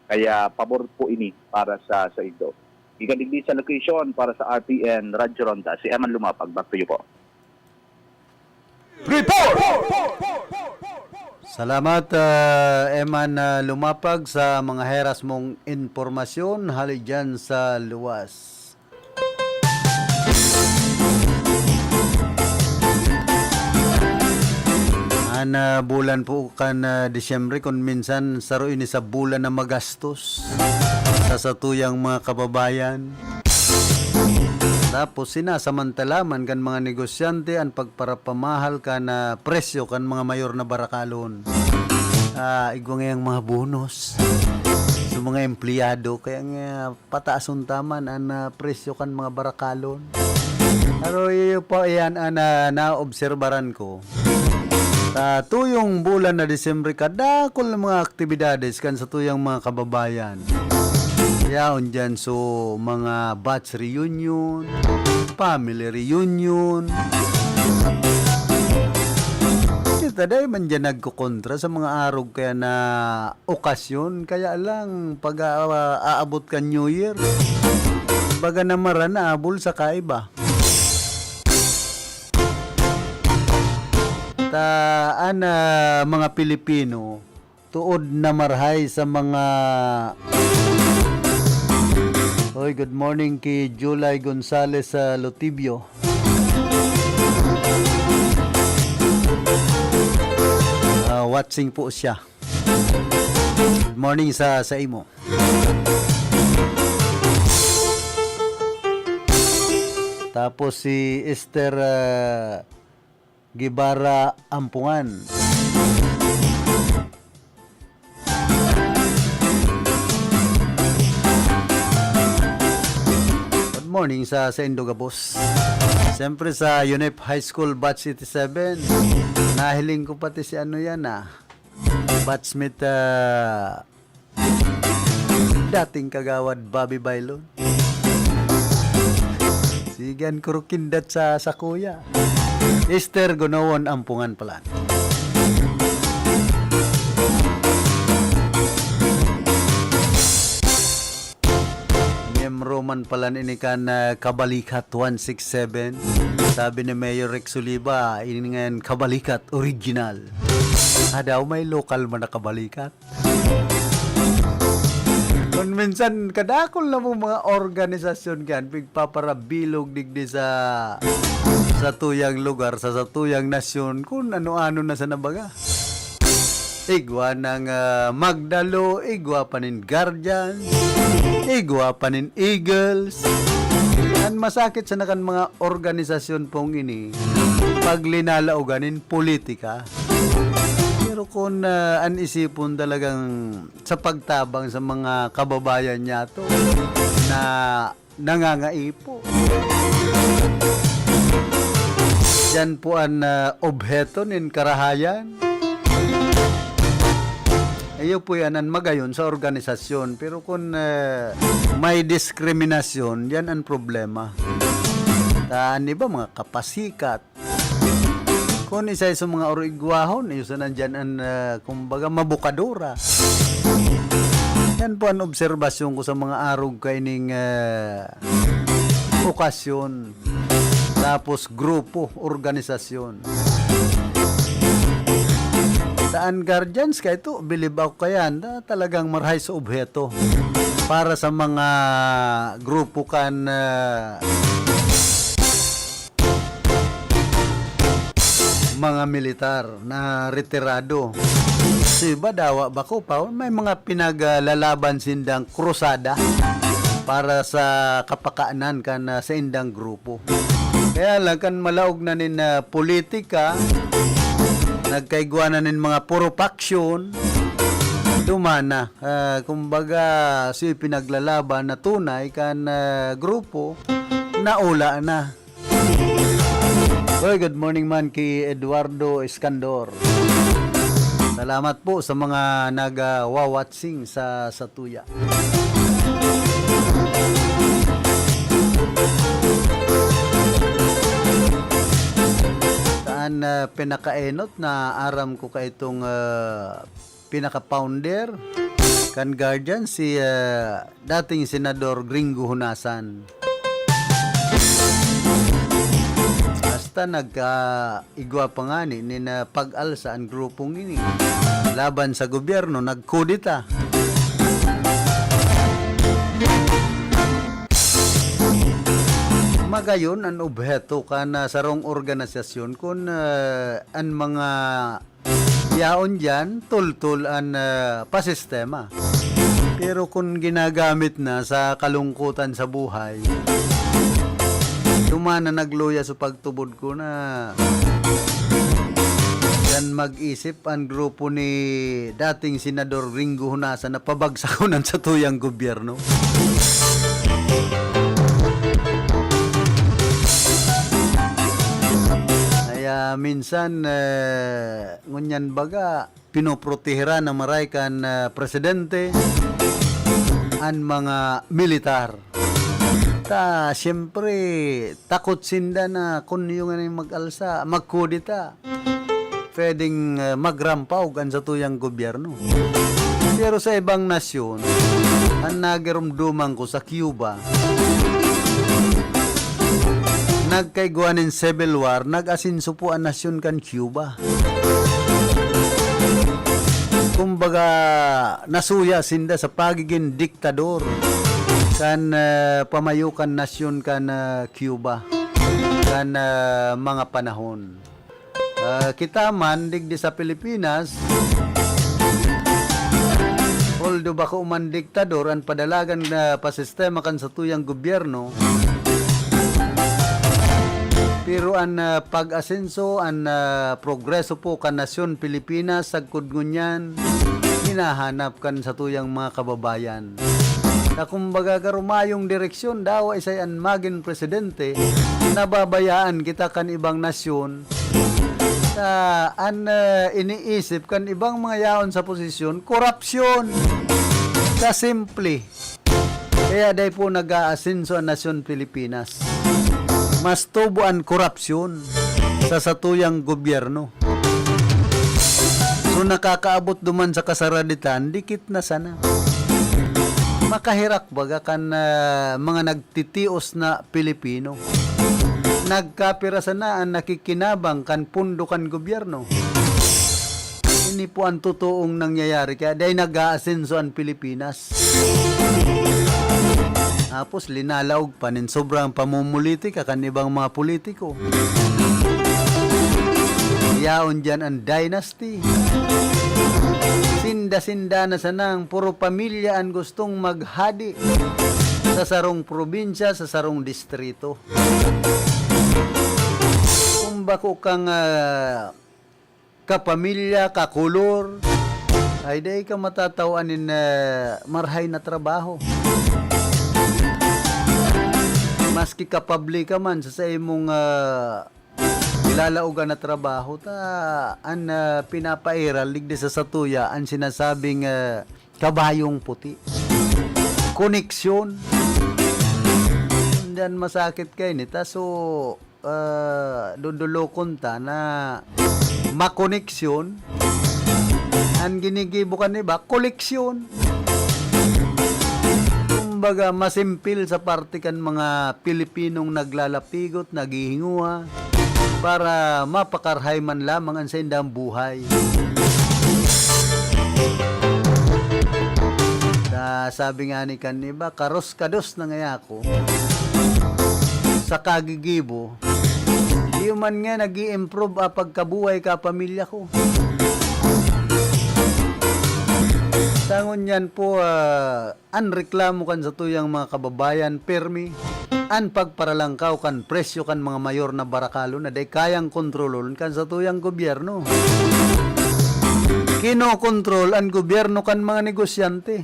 Kaya pabor po ini para sa saindo. Gikan digdi sa location para sa R T N Radyo Ronda, si Eman Lumapag. Back to you po. Report! Salamat, ah, Eman, ah, Lumapag, sa mga heras mong impormasyon hali dyan sa luwas. An, ah, bulan po kan, ah, Disyembre, kun minsan saro ini sa bulan na magastos sa satuyang mga kababayan. Tapos sinasamantala man kan mga negosyante an pagparapamahal kan, ah, presyo kan mga mayor na barakalon. Ah, igwa ngayang mga bonus sa mga empleyado. Kaya nga, pataason ta man an, ah, presyo kan mga barakalon. Pero iyo pa iyan an, ah, naobserbaran ko. Sa tuyong bulan na Disyembre, kadakul na mga aktibidades kan satuyang mga kababayan. Yaon diyan, so, mga batch reunion, family reunion. Kita dai man diyan nagkokontra sa mga arog kaya na okasyon, kaya lang pag, ah, aabot kan New Year, baga na marana abol sa kaiba. Ta an, ah, mga Pilipino, tuod na marhay sa mga Hoy, good morning ki July Gonzales sa Lotibio. Ah, watching po siya. Good morning sa, sa imo. Tapos si Esther, ah, Guevara Ampungan. Good morning sa, sa Indogabos. Siyempre sa UNEP High School Batch eighty-seven. Nahiling ko pati si ano yan ah. Batchmate ah, dating kagawad Bobby Bailon. Sigan kurukindat sa, sa kuya. Esther Gunawon Ampungan pala. Miyembro man pala ini kan, ah, Kabalikat one six seven. Sabi ni Mayor Rex Oliva, ini ngayon Kabalikat original. Ah, daw may lokal man na Kabalikat. Kun minsan, kadakul na mong mga organisasyon kan pigpaparabilog digdi sa, sa tuyang lugar, sa, sa tuyang nasyon, kun ano-ano na sa nabaga. Igwa ng, ah, Magdalo, igwa pa nin Guardian, igwa pa nin Eagles. An masakit sa nakan mga organisasyon pong ini, pag linalaogan nin politika. Pero kun, ah, an isipon talagang sa pagtabang sa mga kababayan niyato na nangangaipo. Yan po an, ah, obheto nin karahayan. Iyo po yan an magayon sa organisasyon. Pero kun, ah, may diskriminasyon, yan an problema. Ta an iba, mga kapasikat, Kun isay sa mga oro-igwahon, iyo sana diyan an, ah, kumbaga, mabukadura. Yan po an obserbasyon ko sa mga arog kaining, ah, okasyon. Tapos grupo, organisasyon. Sa an guardians, kay ito, bilib ako kayan, na talagang marhay sa obheto para sa mga grupo kan, ah, mga militar na retirado. Sa iba, dawa bako pa, may mga pinaglalaban sindang krusada para sa kapakanan kan, ah, saindang grupo. Kaya lang, kan malaog na nin, ah, politika, nagkaigwa na nin mga puro paksyon, duman na. Ah, kumbaga, si pinaglalaban na tunay kan, ah, grupo, naula na. Hoy, good morning man ki Eduardo Escandor. Salamat po sa mga nag, ah, wa-watching sa, sa tuya. na pinakaenot na aram ko kaitong, ah, pinaka-founder kan Guardian, si, ah, dating Senador Gringo Honasan. Hasta nagkaigwa pa ngani nin, ah, pag-alsa an grupong ini. Laban sa gobyerno, nagkudeta. Magayon an obheto kan, ah, sarong organisasyon kun, ah, an mga yaon diyan tultol an, ah, pasistema. Pero kun ginagamit na sa kalungkutan sa buhay, duman na nagluya sa pagtubod ko na yan mag-isip an grupo ni dating Senador Gringo Honasan na pabagsakon an satuyang gobyerno. Kaya minsan, eh, ngunyan baga, pinoproteheran na maray kan, ah, presidente an mga militar. Ta, siyempre, takot sinda na kun yung ano yung mag-alsa, magkudeta, pwedeng, ah, magrampaog an satuyang gobyerno. Pero sa ibang nasyon, an nagirumduman ko sa Cuba, nagkaigwa nin civil war, nag-asenso po an nasyon kan Cuba. Kumbaga, nasuya sinda sa pagiging diktador kan, ah, pamayo kan nasyon kan, ah, Cuba kan, ah, mga panahon. Ah, kita man, digdi sa Pilipinas, although bako man diktador, an padalagan na pasistema kan satuyang gobyerno, pero an, ah, pag-asenso, an, ah, progreso po kan nasyon Pilipinas, sagkod ngunyan, hinahanap kan satuyang mga kababayan. Na kumbaga, garo mayong direksyon, dawa isay an magin presidente, nababayaan kita kan ibang nasyon, ta an, ah, iniisip kan ibang mga yaon sa posisyon, korapsyon. Kasimple. Kaya dai po nag-aasenso an nasyon Pilipinas. Mas tubo an korapsyon sa satuyang gobyerno. So, nakakaabot duman sa kasaraditan, dikit na sana. Makaherak baga kan, ah, mga nagtitios na Pilipino. Nagkapira sana an nakikinabang kan pondo kan gobyerno. Ini po an totoong nangyayari, kaya dai nag-aasenso an Pilipinas. Tapos linalaog pa nin sobrang pamumulitika kan ibang mga politiko. Yaon diyan an dynasty. Sinda-sinda na sanang puro pamilya an gustong maghadi sa sarong probinsya, sa sarong distrito. Kung bako kang, ah, kapamilya, kakolor, ay dai ka matataw-an nin, ah, marahay na trabaho. Maski kapabli ka man sa, sa imong, ah, nilalaogan na trabaho, ta an, ah, pinapairal digdi sa satuya an sinasabing, ah, kabayong puti. Koneksyon. Diyan masakit kaini ta. So, ah, dodolokon ta na makoneksyon. An ginigibo kan iba, koleksyon. Kumbaga, masimpil sa parte kan mga Pilipinong naglalapigot, naghihinguha para mapakarahay man lamang an saindang buhay. Sa sabi nga ni kan iba, karos-kados na ngaya ako sa kagigibo, di man nga nag-i-improve ang pagkabuhay ka pamilya ko. Tangon yan po, ah, an reklamo kan satuyang mga kababayan, permi an pagparalangkaw kan presyo kan mga mayor na barakalo na dai kayang kontrolon kan satuyang gobyerno. Kinokontrol an gobyerno kan mga negosyante.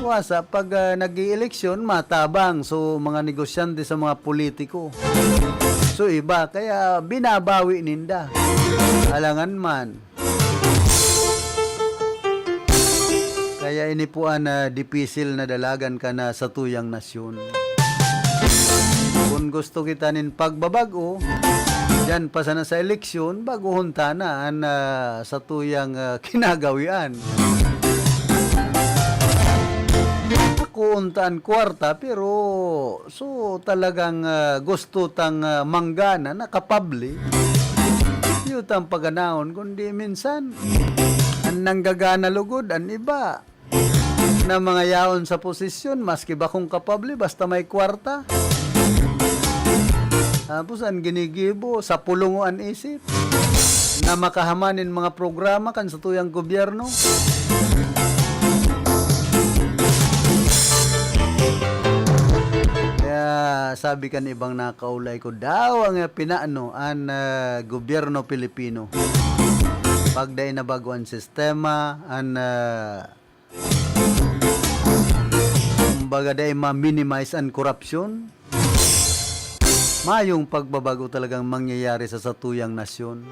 Wasa pag, ah, nag-ieleksyon, matabang so mga negosyante sa mga politiko. So iba, kaya binabawi ninda. Alangan man. Kaya ini po an, ah, dipisil na dalagan kan satuyang nasyon. Kun gusto kita nin pagbabag-o, Diyan pa sana sa eleksyon, baguhon ta na an, ah, satuyang, ah, kinagawian. Ako unta an kwarta, pero so talagang, ah, gusto tang, ah, manggana, nakapabli. Iyo tang paganahon, kundi minsan, an nanggagana lugod, an iba. Na mga yaon sa posisyon, maski bakong kapabli, basta may kwarta. Tapos, ang ginigibo, sa pulong an isip, na makahaman nin mga programa kan satuyang gobyerno. Kaya sabi kan ibang nakaulay ko, daw ang pinaano an, ah, gobyerno Pilipino. Pag dai na bago an sistema, an, ah, kumbaga, dai ma-minimize an korupsyon, mayong pagbabago talagang mangyayari sa satuyang nasyon.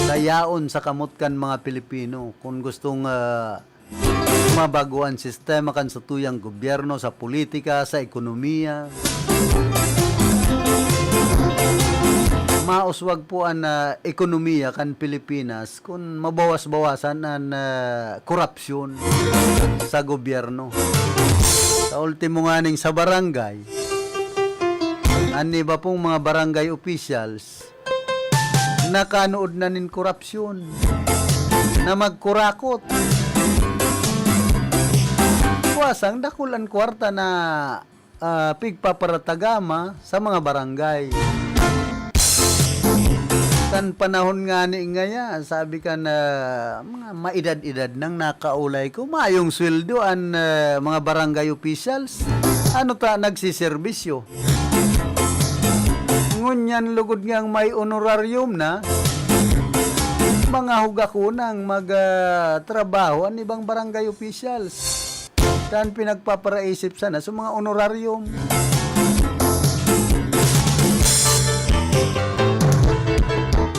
Sa yaon sa kamot kan mga Pilipino, kun gustong, ah, mabago an sistema kan satuyang gobyerno, sa politika, sa ekonomiya. Mauswag po an, ah, ekonomiya kan Pilipinas kun mabawas-bawasan an, ah, korupsyon sa gobyerno. Sa ultimo nganing sa barangay, an iba pong mga barangay officials, nakanood na nin korupsyon, na magkurakot. Kuwasang dakul an kwarta na, ah, pigpaparatagama sa mga barangay. Kan panahon ngani ngaya, sabi kan mga maedad-edad nang nakaulay ko, mayong sweldo an, ah, mga barangay officials. Ano ta, nagsiserbisyo? Ngunyan lugod ngang may honorarium na, mga hugakonang mag, ah, trabaho an ibang barangay officials. Kan pinagpaparaisip sana sa mga honorarium.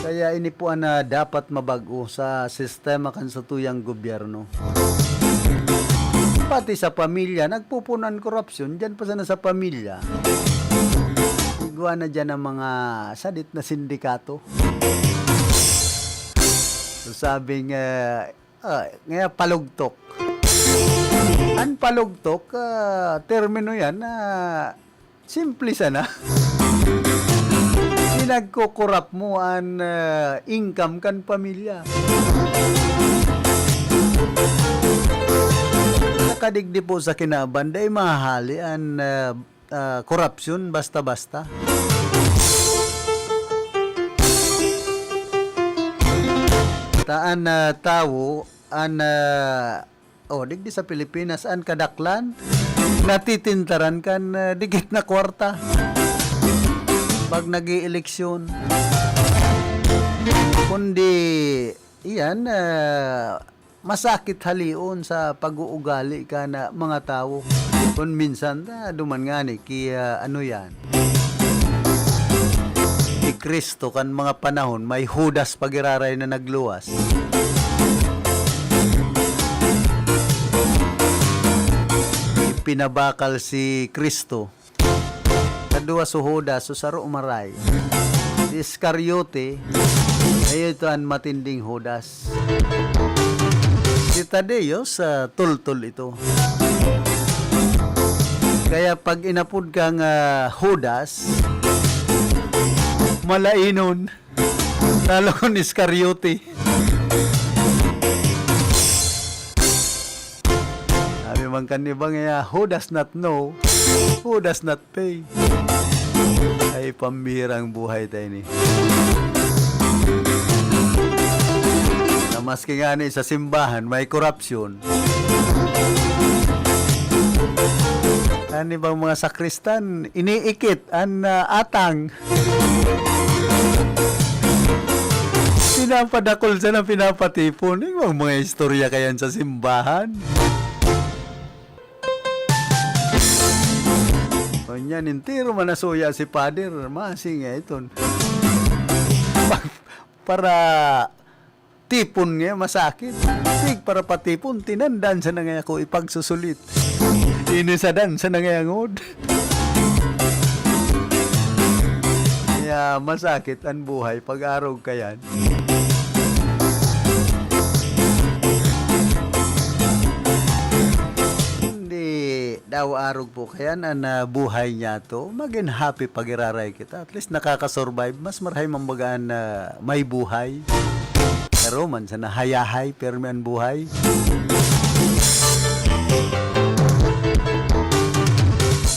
Kaya ini po an, ah, dapat mabag-o sa sistema kan satuyang gobyerno. Pati sa pamilya, nagpupuno an korupsyon, diyan pa sana sa pamilya. Igwa na diyan ang mga sadit na sindikato. So, sabing, ah, ah, ngaya palugtok. An palugtok, ah, termino yan na simple sana. Pinagkukurap mo an, ah, income kan pamilya. Nakadigdi po sa kinaban, dai mahahali an, ah, ah, korupsyon basta-basta. Ta an, ah, tawo, an, ah, oh, digdi sa Pilipinas, an kadaklan, natitintaran kan, ah, dikit na kwarta pag nag-eeleksyon. Kundi, iyan, ah, masakit halion sa pag-uugali kan mga tawo. Kun minsan, ta, duman ngani ki, ah, ano yan? Ki Cristo kan mga panahon, may Judas pa giraray na nagluwas. Ipinabakal si Cristo. Kadua si Judas, so saro maray. Si Iscariote, iyo ito an matinding Judas. Si Tadeo, sa tultol ito. Kaya pag inapod kang, ah, Judas, malainon. Talo kun Iscariote. Sabi man kan iba nga, "Who does not know, who does not pay?" Ay, pambihirang buhay tayo ni. Na maski nga ni sa simbahan, may korupsyon. An ibang mga sakristan, iniikit an, ah, atang. Pinapadakul sana, pinapatipon. Yung mga istorya kayan sa simbahan. Kunyan, entero man nasuya si Pader. Masing nga iton. Pa-, para tipon nga masakit. Tig para patipon, tinandan sa nangay ako ipagsusulit. Inisadan sa nangay angod. Ah, masakit an buhay pag arog kayan. Hindi daw arog po kayan an, ah, buhay niyato. Magin happy pag-iraray kita. At least nakaka-survive. Mas marahay man baga an, ah, may buhay. Pero man sa nahayahay, pirmi an buhay.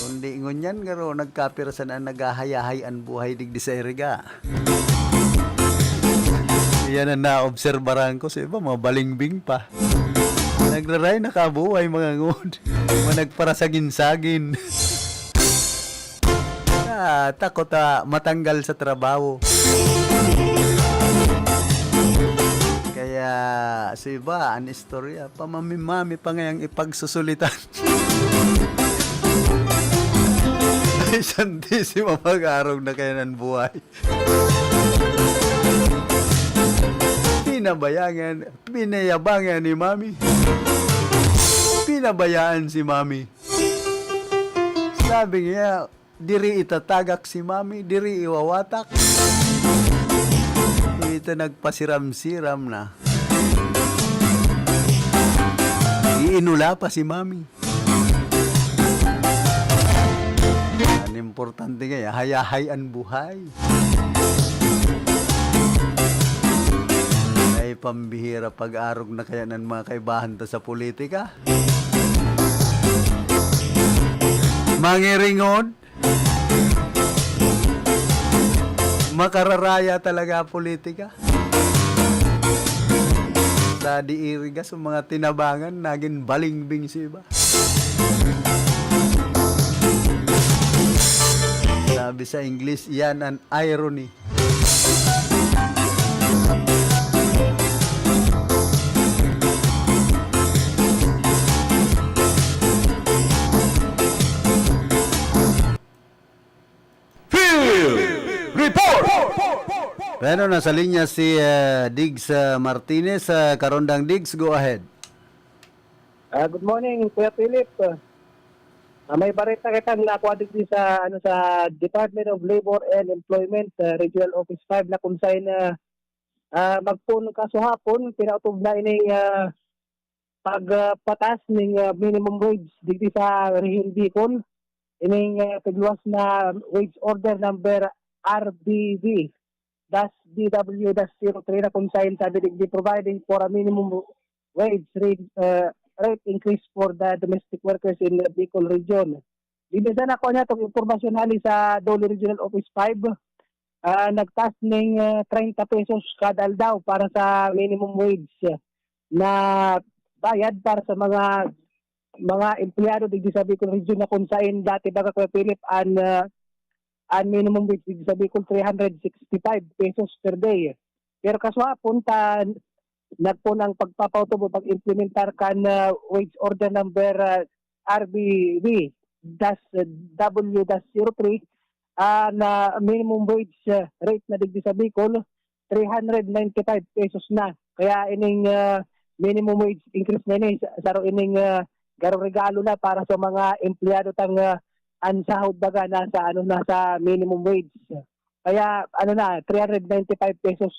Kundi ngunyan, garo, nagkapira sana an naghahayahay an buhay digdi sa iriga. Iyan ang naobserbaran ko sa iba, mga balingbing pa. Nagraray, nakabuhay, mga ngod. Mga nagparasagin-sagin. Ah, takot, ah, matanggal sa trabaho. Kaya, sa iba, an istorya, pamami-mami pa ngayang ipagsusulitan. Ay, Santisima, mag-arog na kayan an buhay. Pinabayangan, pinayabangan ni Mami. Pinabayaan si Mami. Sabi niya, "Diri itatagak si Mami, diri iwawatak." Ito nagpasiram-siram na. Iinula pa si Mami. An importante nga, hayahay an buhay. Ay, pambihira, pag-arog na kaya ng mga kaibahan ta sa politika. Mangiringod. Makararaya talaga politika. Sa diiriga, sa mga tinabangan, nagin balingbing si iba. Sabi sa English, yan ang irony. Field Report! Bueno, nasa linya si, eh, Diggs, eh, Martinez. Eh, Karondang Diggs, go ahead. Ah, good morning, Kuya Philip. Ah, may bareta kitang nakuha digdi sa, ano, sa Department of Labor and Employment, ah, Regional Office five na kung saan, ah, ah, magpoon kasuhapon, pinautob na ining, ah, pag, ah, patas ning, ah, minimum wage digdi sa Rehiyon Bicol. Ining, ah, pigluwas na wage order number R B V dash D W dash zero three na kung saan sabi digdi, providing for a minimum wage rate, ah, rate increase for the domestic workers in the Bicol region. Digdi sa nakuha niya itong impormasyon hali sa DOLE Regional Office five, ah, nagtaas ning, ah, treinta pesos kada aldaw para sa minimum wage na bayad para sa mga, mga empleyado digdi sa Bicol Region na kung saan dati, baga, Kuya Philip, an, ah, an minimum wage digdi sa Bicol, three hundred sixty-five pesos per day. Pero kasuhapon ta nagpoon ang pagpapautob o pag-implementar kan, ah, wage order number, ah, R B V dash W dash zero three, ah, na minimum wage, ah, rate na digdi sa Bicol, three hundred ninety-five pesos na. Kaya ining, ah, minimum wage increase na ini, sa-, saro ining, ah, garo regalo na para sa mga empleyado tang, ah, an sahod baga nasa, ano, nasa minimum wage. Kaya, ano na, three hundred ninety-five pesos.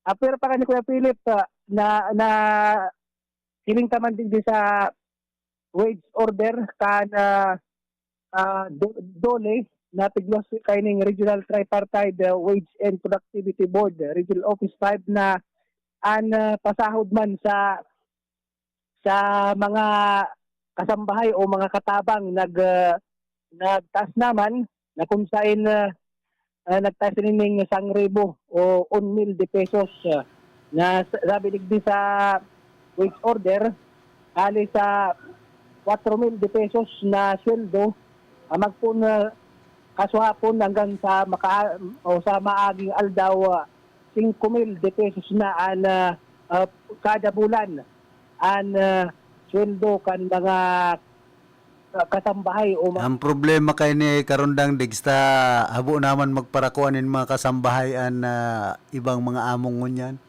Ah, pero pa ni Kuya Philip, ah, na, na hiling ta man digdi sa wage order kan, ah, ah, Do-, DOLE na pigluwas kaining Regional Tripartite, ah, Wage and Productivity Board, ah, Regional Office five na an, ah, pasahod man sa, sa mga kasambahay o mga katabang nag, ah, nagtaas naman na kung sain, ah, ah, nagtaas nin sangribo o un mil de pesos, ah, na sa-, sabi digdi sa wage order, hali sa kwatro mil de pesos na sweldo, ah, magpoon, ah, kasuhapon hanggang sa maka-, o sa maaging aldaw, ah, singko mil de pesos na an, ah, ah, kada bulan an, ah, sweldo kan mga, ah, kasambahay o ma- Ang problema kay ni Karondang Diggs ta habo naman magparakua nin mga kasambahay an, ah, ibang mga among ngunyan.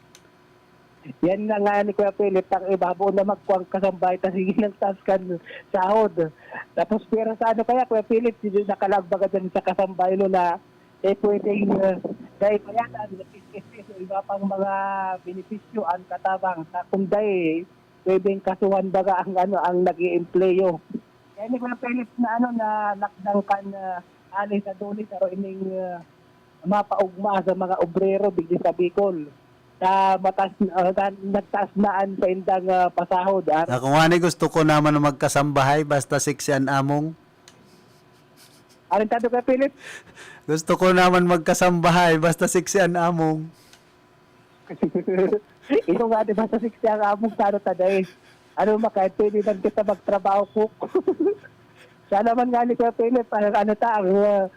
Yan na nga ni Kuya Philip, ang iba, habo na magkuang kasambahay, ta sige nang taas kan sahod. Tapos, pero sa ano kaya, Kuya Philip, hindi nakalagbaga dyan sa kasambahay, no, na Eh, pwedeng, ah, dahil kaya na, nagkikis-kis o iba pang mga benepisyo ang katabang. Sa kung dahil, pwedeng kasuhan baga ang, ano, ang nag-iempleyo. Kaya ni Kuya Philip na, ano, na lockdown kan, ah, ali sa Dole, sa ining, ah, mapaugma sa mga obrero digdi sa Bicol. Sa matas, ah, sa nagtaas na an saindang, ah, pasahod, ah. Ako nga ni, gusto ko naman magkasambahay, basta sexy an among. Anong sabi ko, Philip? Gusto ko naman magkasambahay, basta sexy an among. Ito nga, di ba, sa sexy ang among sa ano ta, dai? Ano, maka-, pwede man kita magtrabaho, cook. Sana man nga ni Kuya Philip, ang ano ta, ang, uh,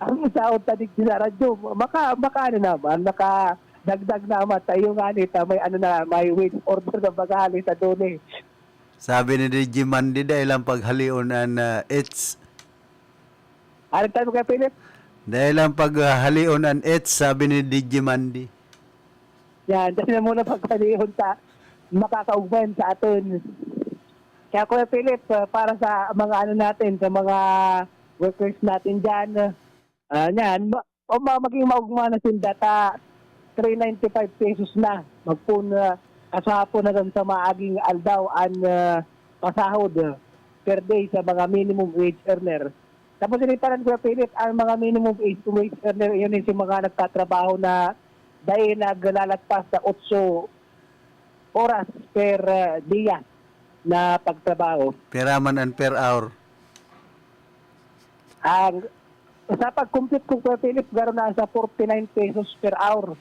ang saod ta digdi sa radyo, maka-, maka-, ano naman, maka-, dagdag naman tayo nga ni ta, may ano na, may wage order na bagali sa Dole. Sabi ni D J Mandy, dai lang paghalion an, ah, its. Ano tayo, Kuya Philip? Dai lang paghalion an its, sabi ni D J Mandy. Yan, dai na muna paghalion sa makakaugman sa aton. Kaya, Kuya Philip, ah, para sa mga ano natin, sa mga workers natin dyan, ah, yan, ma-, o ma-, maging maugma na sinda ta three ninety-five pesos na. Magpun, ah, kasahapon hanggang sa maaging aldaw an, ah, pasahod, ah, per day sa mga minimum wage earner. Tapos ini pa rin, Kuya Philip, ang mga minimum wage, wage earner, yun yung si mga nagtatrabaho na dahil naglalagpas sa otso oras per, ah, dia na pagtrabaho. Pira man an per hour? Ang, sa pag-compute ko, Kuya Philip, garo na sa forty-nine pesos per hour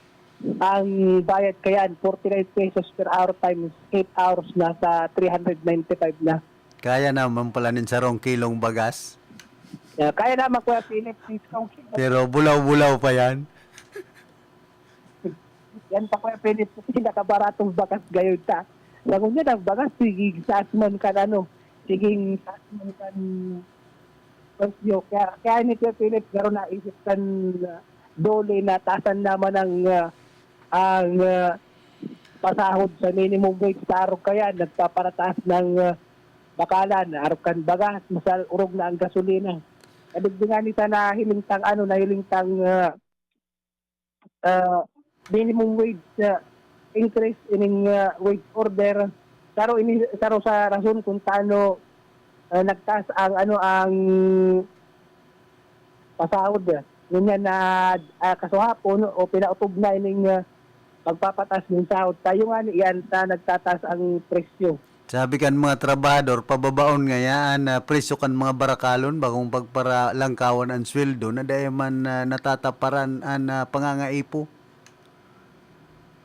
ang bayad kayan. Forty-nine pesos per hour times eight hours, nasa three hundred ninety-five na. Kaya naman pala nin sarong kilong bagas. Yeah, kaya naman, Kuya Philip, nin sarong kilo. Pero bulaw-bulaw pa yan. Yan pa, Kuya Philip, pinakabaratong bagas gayon ta. Sa ngunyan, ang bagas, sige, taas man kan ano, sige, taas man kan presyo. Kaya, kaya ni Kuya Philip, garo naisip kan, ah, Dole na taasan naman ang, ah, ang, ah, pasahod sa minimum wage. Sa arog kaya, nagpaparataas ng, ah, bakalan, arog kan bagas, masal, orog na ang gasolina. Kadigdi nga ni ta nahiling tang, ano, nahiling tang, ah, ah, minimum wage, ah, increase ining, ah, wage order. Saro ini, saro sa rason kung tano, ah, nagtaas ang, ano, ang pasahod. Ngunyan na, ah, kasuhapon o pinautob na ining, ah, pagpapatas nin sahod. Tayo nga ni iyan ta nagtataas ang presyo. Sabi kan mga trabahador, pababaon ngaya an, ah, presyo kan mga barakalon, bakong pagparalangkawan an sweldo na dai man, ah, natataparan an, ah, pangangaipo.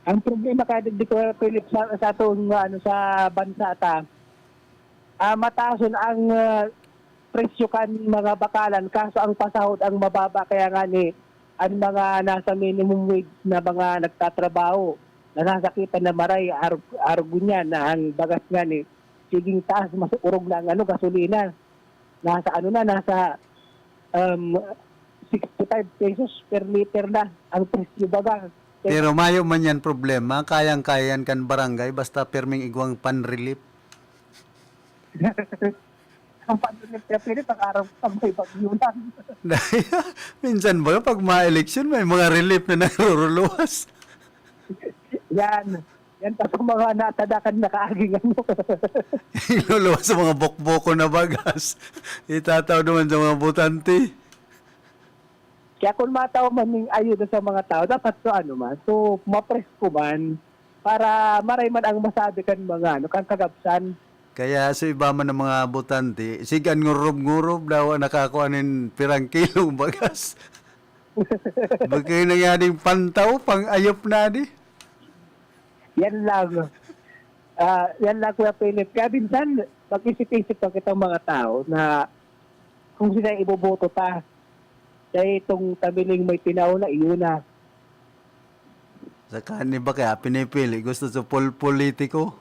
Ang problema kaya digdi, Kuya Philip, sa, sa atong, ano, sa bansa ta, ah, mataas ang, ah, presyo kan mga bakalan, kaso ang pasahod ang mababa, kaya nga ni, ang mga nasa minimum wage na mga nagtatrabaho, nasasakitan na maray, arog, arog niya na ang bagas nga ni, siging taas, mas orog na ang, ano, gasolina. Nasa, ano na, nasa, um, sixty-five pesos per liter na ang presyo baga. Pero mayo man yan problema, kayang-kaya yan kan barangay, basta pirming igwang pan-relief. Ang pan-relief niya, pwede pag araw, pag may bagyo lang. Minsan ba, pag mga eleksyon, may mga relief na naruruluwas? Yan. Yan pa sa mga natadakan na kaaging ano. Iluluwas sa mga bokboko na bagas. Itataw naman sa mga botante. Kaya kung mataw man ning ayuda sa mga tao, dapat so ano man, so mapresko man, para maray man ang masabi kan mga ano, kan kagabsan. Kaya sa iba man ng mga botante, sigan ngurob-ngurob daw ang nakakuha nin pirang kilong bagas. Bagay na nga ding pantaw, pang-ayop na di. Yan lang. Ah, yan lang, Kuya Philip. Kaya minsan, mag-isip-isip pa kitang mga tao na kung sila iboboto ta. Kaya itong tamiling may tinaw na, iyon na. Saka ni ba kaya pinipili? Gusto sa pol-, politiko?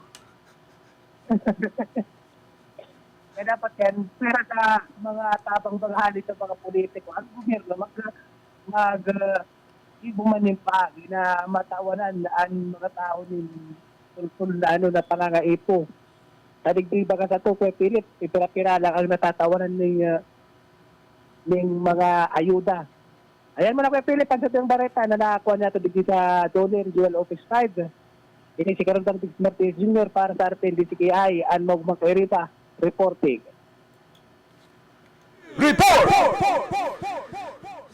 Kaya dapat yan, pera sa mga tabang baghali sa mga politiko. Ang gobyerno, mag-, mag-, ah, ibo man yung paagi na matawanan ang mga tao nin tultol na, ano, na pangangaipo. Sa digdi baga sa to, Kuya Philip, pira-pira lang ang natatawanan ning, ah, ning mga ayuda. Ayan muna, Kuya Philip, ang satuyang bareta na nakakuha nato digdi sa Dole Regional Office five. Ini si Karandang Diggs Martinez Junior para sa R P N D C K I, an Magmang Kairiba, reporting. Report!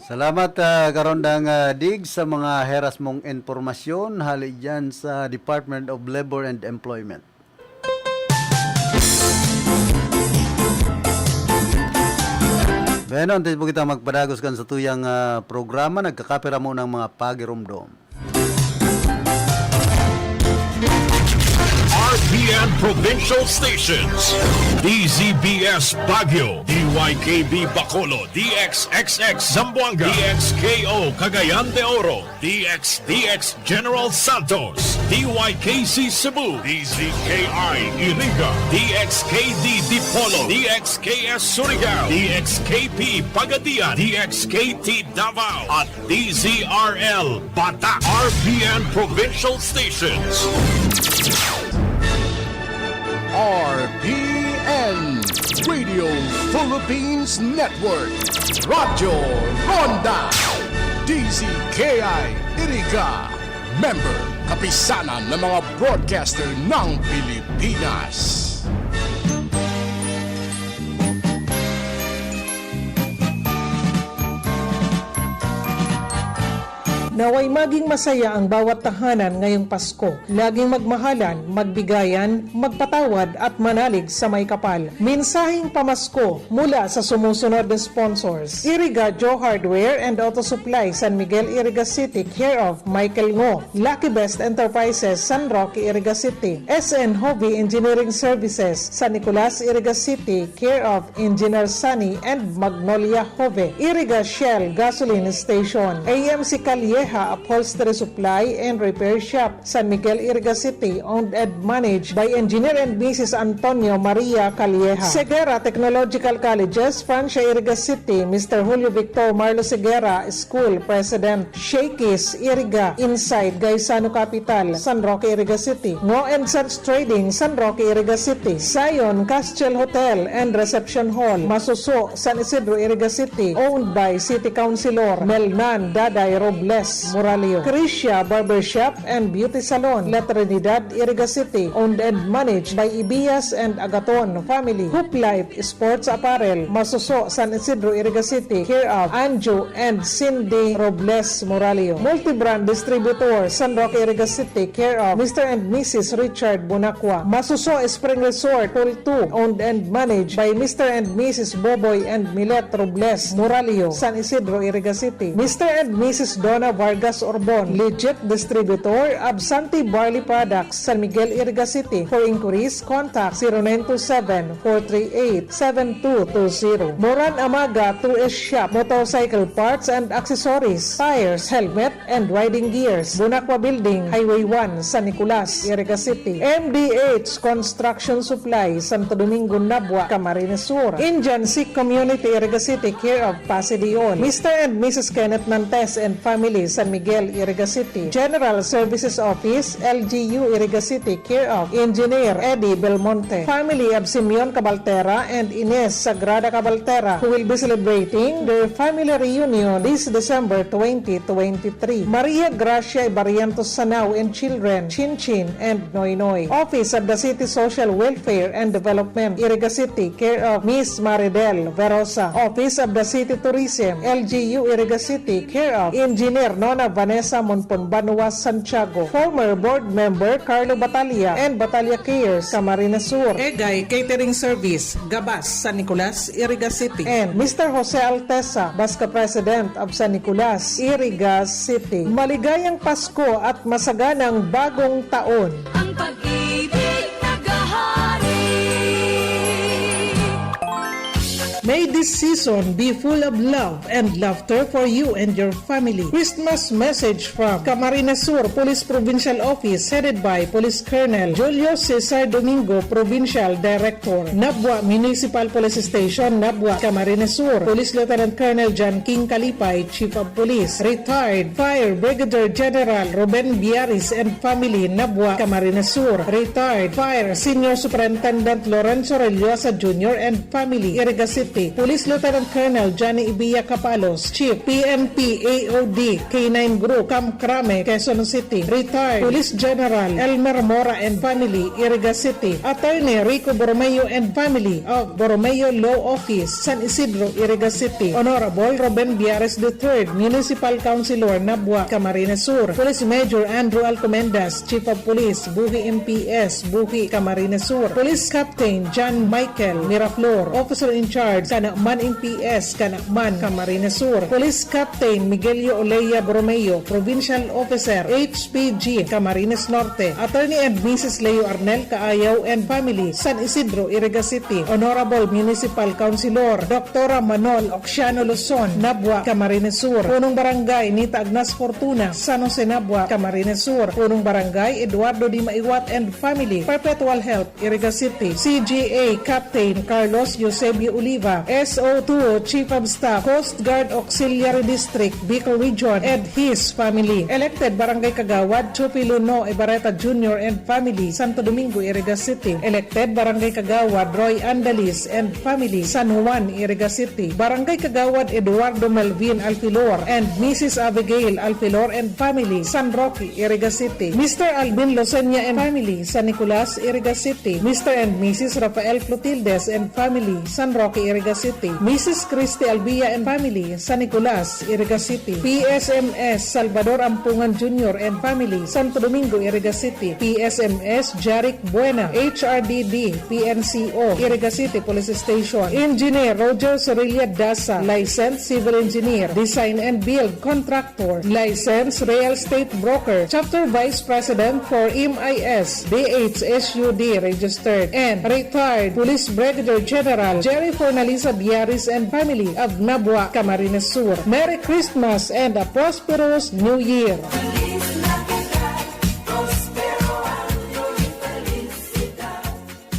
Salamat, ah, Karondang, ah, Dig, sa mga heras mong impormasyon hali dyan sa Department of Labor and Employment. Bueno, antes po kita magpadagos kan sa tuyang, ah, programa, nagkakapira mo ng mga pagirumdom. R P N Provincial Stations, D Z B S Baguio, D Y K B Bacolod, D X X X Zamboanga, D X K O Cagayan de Oro, D X D X General Santos, D Y K C Cebu, D Z K I Iriga, D X K D Dipolog, D X K S Surigao, D X K P Pagadian, D X K T Davao, at D Z R L Batak. R P N Provincial Stations. R P N Radio Philippines Network, Radyo Ronda, D Z K I Iriga, member, kapisanan ng mga broadcaster ng Pilipinas. Naway maging masaya ang bawat tahanan ngayong Pasko. Laging magmahalan, magbigayan, magpatawad at manalig sa may kapal. Mensaheng pamasko mula sa sumusunod na sponsors: Iriga Joe Hardware and Auto Supply, San Miguel, Iriga City, care of Michael Ngo. Lucky Best Enterprises, San Roque, Iriga City. S N Hobby Engineering Services, San Nicolas, Iriga City, care of Engineer Sunny and Magnolia Jove. Iriga Shell Gasoline Station. A M C Calleja Upholstery Supply and Repair Shop, San Miguel, Iriga City, owned and managed by Engineer and Missus Antonio Maria Calleja. Segura Technological Colleges, Francia, Iriga City, Mister Julio Victor Marlo Segura, School President. Shakey's Iriga, inside Gaisano Capital, San Roque, Iriga City. Ngo and Sons Trading, San Roque, Iriga City. Zion Castle Hotel and Reception Hall, Masuso, San Isidro, Iriga City, owned by City Councilor Melnan Daday Robles Moralio. Crisia Barbershop and Beauty Salon, La Trinidad, Iriga City, owned and managed by Ibias and Agaton family. Hoop Life Sports Apparel, Masuso, San Isidro, Iriga City, care of Anjo and Cindy Robles Moralio. Multibrand Distributor, San Roque, Iriga City, care of Mister and Missus Richard Bonacqua. Masuso Spring Resort, Pool two, owned and managed by Mister and Missus Boboy and Milet Robles Moralio, San Isidro, Iriga City. Mister and Missus Donna Vargas Orbon, legit distributor of Santi Barley Products, San Miguel, Iriga City. For inquiries, contact zero nine two seven, four three eight, seven two two zero. Moran Amaga two S Shop, motorcycle parts and accessories, tires, helmet, and riding gears. Bonacqua Building, Highway one, San Nicolas, Iriga City. M D H Construction Supply, Santo Domingo, Nabua, Camarines Sur. Indian Sikh Community, Iriga City, care of Pasi Diol. Mister and Missus Kenneth Nantes and family, San Miguel, Iriga City. General Services Office, L G U, Iriga City, care of Engineer Eddie Belmonte. Family of Simeon Cabaltera and Ines Sagrada Cabaltera, who will be celebrating their family reunion this December twenty twenty-three. Maria Gracia Barrientos Sanao and children, Chinchin and Noynoy. Office of the City Social Welfare and Development, Iriga City, care of Miss Maridel Verosa. Office of the City Tourism, L G U, Iriga City, care of Engineer Nona Vanessa Monpon Banua Santiago. Former board member Carlo Batalla and Batalla Cares, Camarines Sur. Egay Catering Service, Gabas, San Nicolas, Iriga City. And Mister Jose Altesa, Basca President of San Nicolas, Iriga City. Maligayang Pasko at masaganang Bagong Taon. Ang pag-ibig naghahari. May this season be full of love and laughter for you and your family. Christmas message from Camarines Sur Police Provincial Office, headed by Police Colonel Julio Cesar Domingo, Provincial Director. Nabua Municipal Police Station, Nabua, Camarines Sur. Police Lieutenant Colonel John King Kalipay, Chief of Police. Retired Fire Brigadier General Ruben Biaris and family, Nabua, Camarines Sur. Retired Fire Senior Superintendent Lorenzo Rellosa Junior and family, Iriga City. Police Lieutenant Colonel Johnny Ibiya Capalos, Chief, P N P A O D K nine Group, Camp Crame, Quezon City. Retired Police General Elmer Mora and family, Iriga City. Attorney Rico Borromeo and family of Borromeo Law Office, San Isidro, Iriga City. Honorable Ruben Biares the third, Municipal Councilor, Nabua, Camarines Sur. Police Major Andrew Alcomendas, Chief of Police, Buhi M P S, Buhi, Camarines Sur. Police Captain John Michael Miraflor, Officer in Charge, Canaman M P S, Canaman, Camarines Sur. Police Captain Miguelio Oleya Borromeo, Provincial Officer, H P G, Camarines Norte. Attorney and Missus Leo Arnel Caayaw and family, San Isidro, Iriga City. Honorable Municipal Councilor, Doktora Manol Oxiano Luzon, Nabua, Camarines Sur. Punong Barangay, Nita Agnas Fortuna, San Jose, Nabua, Camarines Sur. Punong Barangay, Eduardo Di Maiwat and family, Perpetual Health, Iriga City. C G A Captain Carlos Eusebio Oliva, S O two Chief of Staff, Coast Guard Auxiliary District, Bicol Region, and his family. Elected Barangay Kagawad, Teofilo No Ibarreta Junior and family, Santo Domingo, Iriga City. Elected Barangay Kagawad, Roy Andalis and family, San Juan, Iriga City. Barangay Kagawad, Eduardo Melvin Alfilor and Missus Abigail Alfilor and family, San Roque, Iriga City. Mister Alvin Losenia and family, San Nicolas, Iriga City. Mister and Missus Rafael Clotildes and family, San Roque, Iriga City. Missus Christy Albia and family, San Nicolas, Iriga City. P S M S Salvador Ampungan Junior and family, Santo Domingo, Iriga City. P S M S Jaric Buena, H R D D, P N C O, Iriga City Police Station. Engineer Roger Sorilla Dasa, licensed civil engineer, design and build contractor, licensed real estate broker, chapter vice president for M I S, D H S U D registered, and retired Police Brigadier General Jerry Fornalisa Biaris and family of Nabua, Camarines Sur. Merry Christmas and a prosperous New Year!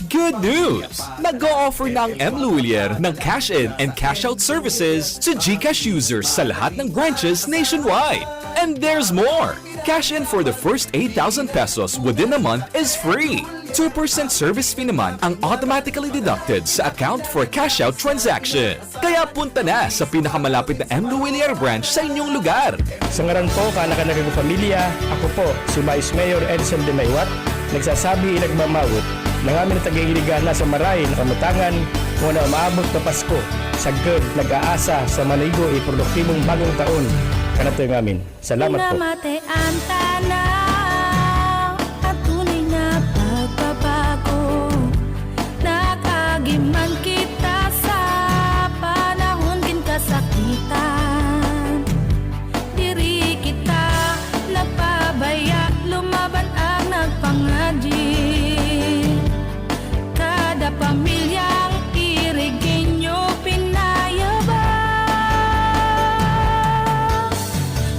Good news! Nag-o-offer na ang M Luwilier ng cash in and cash out services sa GCash users sa lahat ng branches nationwide. And there's more! Cash in for the first eight thousand pesos within a month is free. Two percent service fee naman ang automatically deducted sa account for cash out transaction. Kaya punta na sa pinakamalapit na M Luwilier branch sa inyong lugar. Sa ngaran po kan Naga Pamilya, ako po si Vice Mayor Edsel de Maywat, nagsasabi, nagmamawot na ngamin nagtagihiriga na sa maray na kamotangan, ngona umaabot na Pasko, sagkod, nag-aasa sa manigo e produktibong bagong taon. Kanato ngamin. Salamat po. Namatay ang tanaw, ang tunay na pagbabago. Nag-agi man kita sa panahon nin kasakitan. Diri kita nagpabaya, lumaban ang nagpangadyi. Kada pamilyang Irigenyo pinayabang,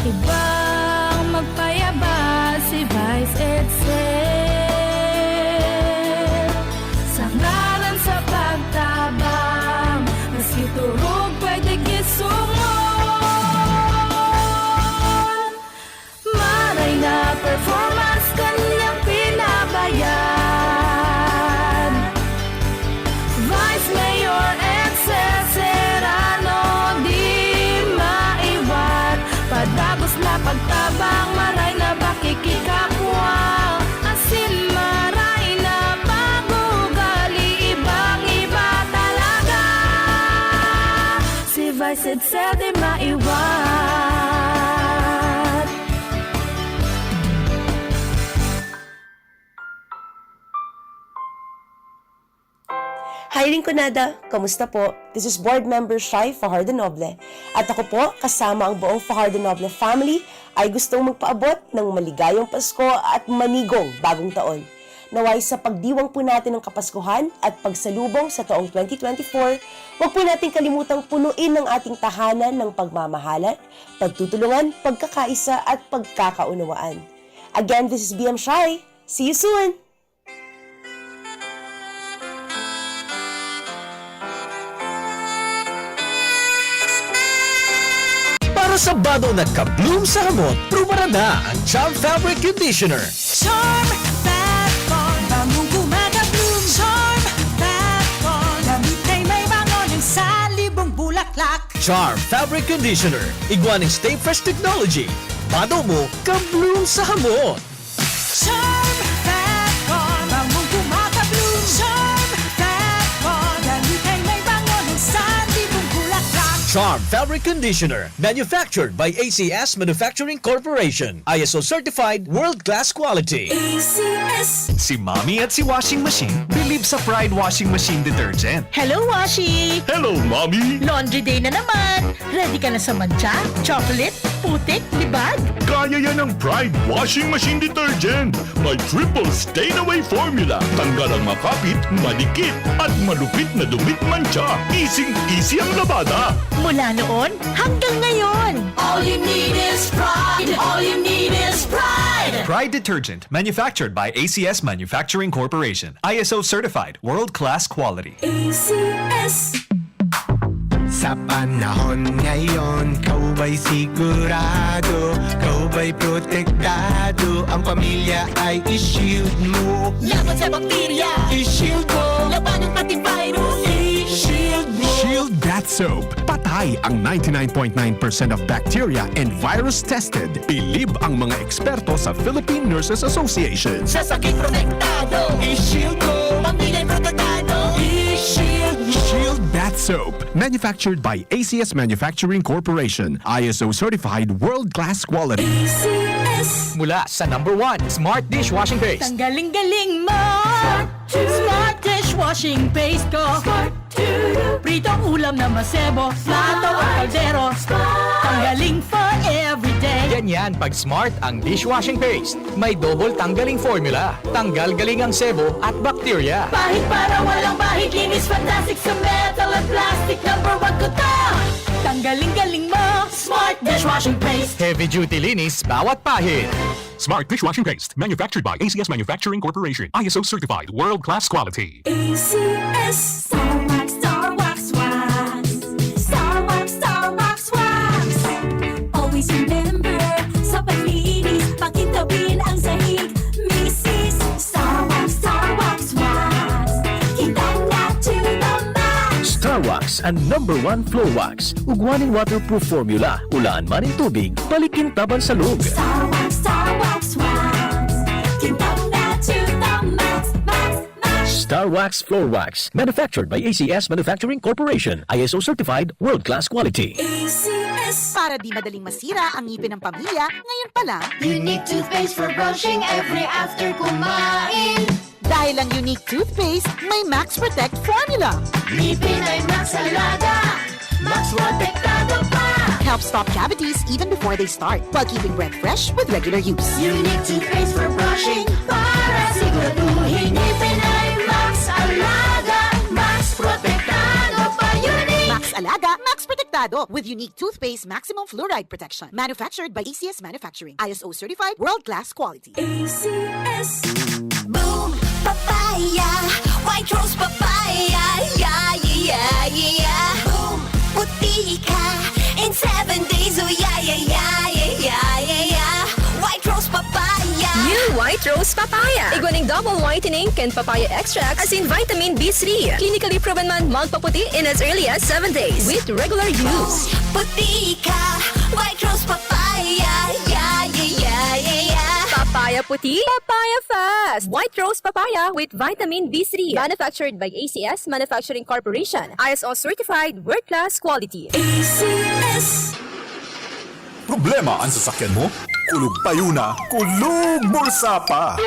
ibang magpayabang si Vice Edsel. Sa ngaran sa pagtabang, maski turog pwede gisungon. Maray na performance kanyang pinabayad. Vice Mayor Edsel Serrano, di maiwat. Padagos na pagtabang, maray na pakikikapwa. Asin maray na pag-ugali, ibang-iba talaga. Si Vice Edsel di maiwat. Hi, Rinconada! Kamusta po? This is Board Member Shai Fajardo Noble. At ako po, kasama ang buong Fajardo Noble family, ay gustong magpaabot ng maligayang Pasko at manigong Bagong Taon. Naway sa pagdiwang po natin ng Kapaskuhan at pagsalubong sa taong twenty twenty-four, huwag po nating kalimutang punuin ang ating tahanan ng pagmamahalan, pagtutulungan, pagkakaisa at pagkakaunawaan. Again, this is B M Shai. See you soon! Para sa bado nagka-bloom sa hamot, prubaran na ang Charm Fabric Conditioner. Charm Fat Bond, bangong gumagabloom. Charm Fat Bond, damit ay may bango ng sa libong Charm Fabric Conditioner, igwa ning Stay Fresh Technology. Bado mo, ka-bloom sa hamot. Charm Fat Con, bangong kumaka-bloom. Charm Fat Con, dali kay may bango ng santi mong bulaklak. Charm Fabric Conditioner, manufactured by A C S Manufacturing Corporation. I S O certified, world-class quality. A C S. Si Mommy at si Washing Machine believe sa Pride Washing Machine Detergent. Hello, Washi! Hello, Mommy! Laundry day na naman! Ready ka na sa mantsa, chocolate, putik, libag? Kaya yan ng Pride Washing Machine Detergent. May triple stain away formula. Tanggal ang makapit, madikit, at malupit na dumit mantsa. Easy-easy ang labada. Mula noon hanggang ngayon. All you need is pride. All you need is pride. Pride Detergent, manufactured by A C S Manufacturing Corporation. I S O certified, world-class quality. A C S. Sa panahon ngayon, ikaw ba'y sigurado? Ikaw ba'y protektado? Ang pamilya ay i-shield mo. Laban sa bakterya, i-shield mo. Labanan pati virus, i-shield mo. Shield Bath Soap. Patay ang ninety-nine point nine percent of bacteria and virus tested. Bilib ang mga eksperto sa Philippine Nurses Association. Sa sakit protektado, i-shield mo. Pamilya protektado, i-shield mo. Shield Bath Soap. Manufactured by A C S Manufacturing Corporation. I S O certified, world-class quality. A C S. Mula sa number one, Smart Dishwashing Paste. Tanggaling-galing mo! Smart Dishwashing Paste ko. Pritong ulam na masebo, plato o kaldero. Tanggaling for everyday. Ganyan pag Smart ang dishwashing paste. May double tanggaling formula. Tanggal galing ang sebo at bakterya. Pahid para walang bahid, linis fantastic sa metal at plastic. Number one ko to. Tanggaling-galing mo, Smart Dishwashing Paste. Heavy duty linis bawat pahid. Smart Dishwashing Paste, manufactured by A C S Manufacturing Corporation. I S O certified, world-class quality. A C S. Star Wax, Star Wax, Wax. Star Wax, Star Wax, Wax. Always remember, sa paglinis, pakintabin ang sahig. Misis, Star Wax, Star Wax, Wax. Kintab na to the max. Star Wax, ang number one floor wax. Ugwa nin waterproof formula, ulaan man nin tubig, balik kintaban sa log. Star Wax, Star Wax, Wax. Kintab na to the max, max, max. Star Wax Floor Wax, manufactured by A C S Manufacturing Corporation, I S O certified, world-class quality. A C S. Para di madaling masira ang ngipin ng pamilya, ngayon pa lang. Unique toothpaste for brushing every after kumain. Dahil ang Unique Toothpaste may Max Protect Formula. Ngipin ay Max Alaga, Max Protektado pa. Helps stop cavities even before they start, while keeping breath fresh with regular use. Unique Toothpaste for brushing, para siguraduhin ngipin ay Max Alaga, Max Protektado pa. Unique! Max Alaga, Max Protektado, with Unique Toothpaste Maximum Fluoride Protection. Manufactured by A C S Manufacturing. I S O certified, world-class quality. A C S. Boom! Papaya! White Rose Papaya! Yeah, yeah, yeah, yeah! Boom! Puti ka in seven days! Oh, yeah, yeah, yeah, yeah, yeah, yeah, yeah! White Rose Papaya! New White Rose Papaya. Igwa ning double whitening kan papaya extract asin vitamin B three. Clinically proven man magpaputi in as early as seven days with regular use. Puti ka, White Rose Papaya. Yeah, yeah, yeah, yeah, yeah. Papaya puti, papaya fast. White Rose Papaya with vitamin B three. Manufactured by A C S Manufacturing Corporation. I S O certified, world-class quality. A C S. Problema an sasakyan mo? Kulog payo na, kulog bulsa pa!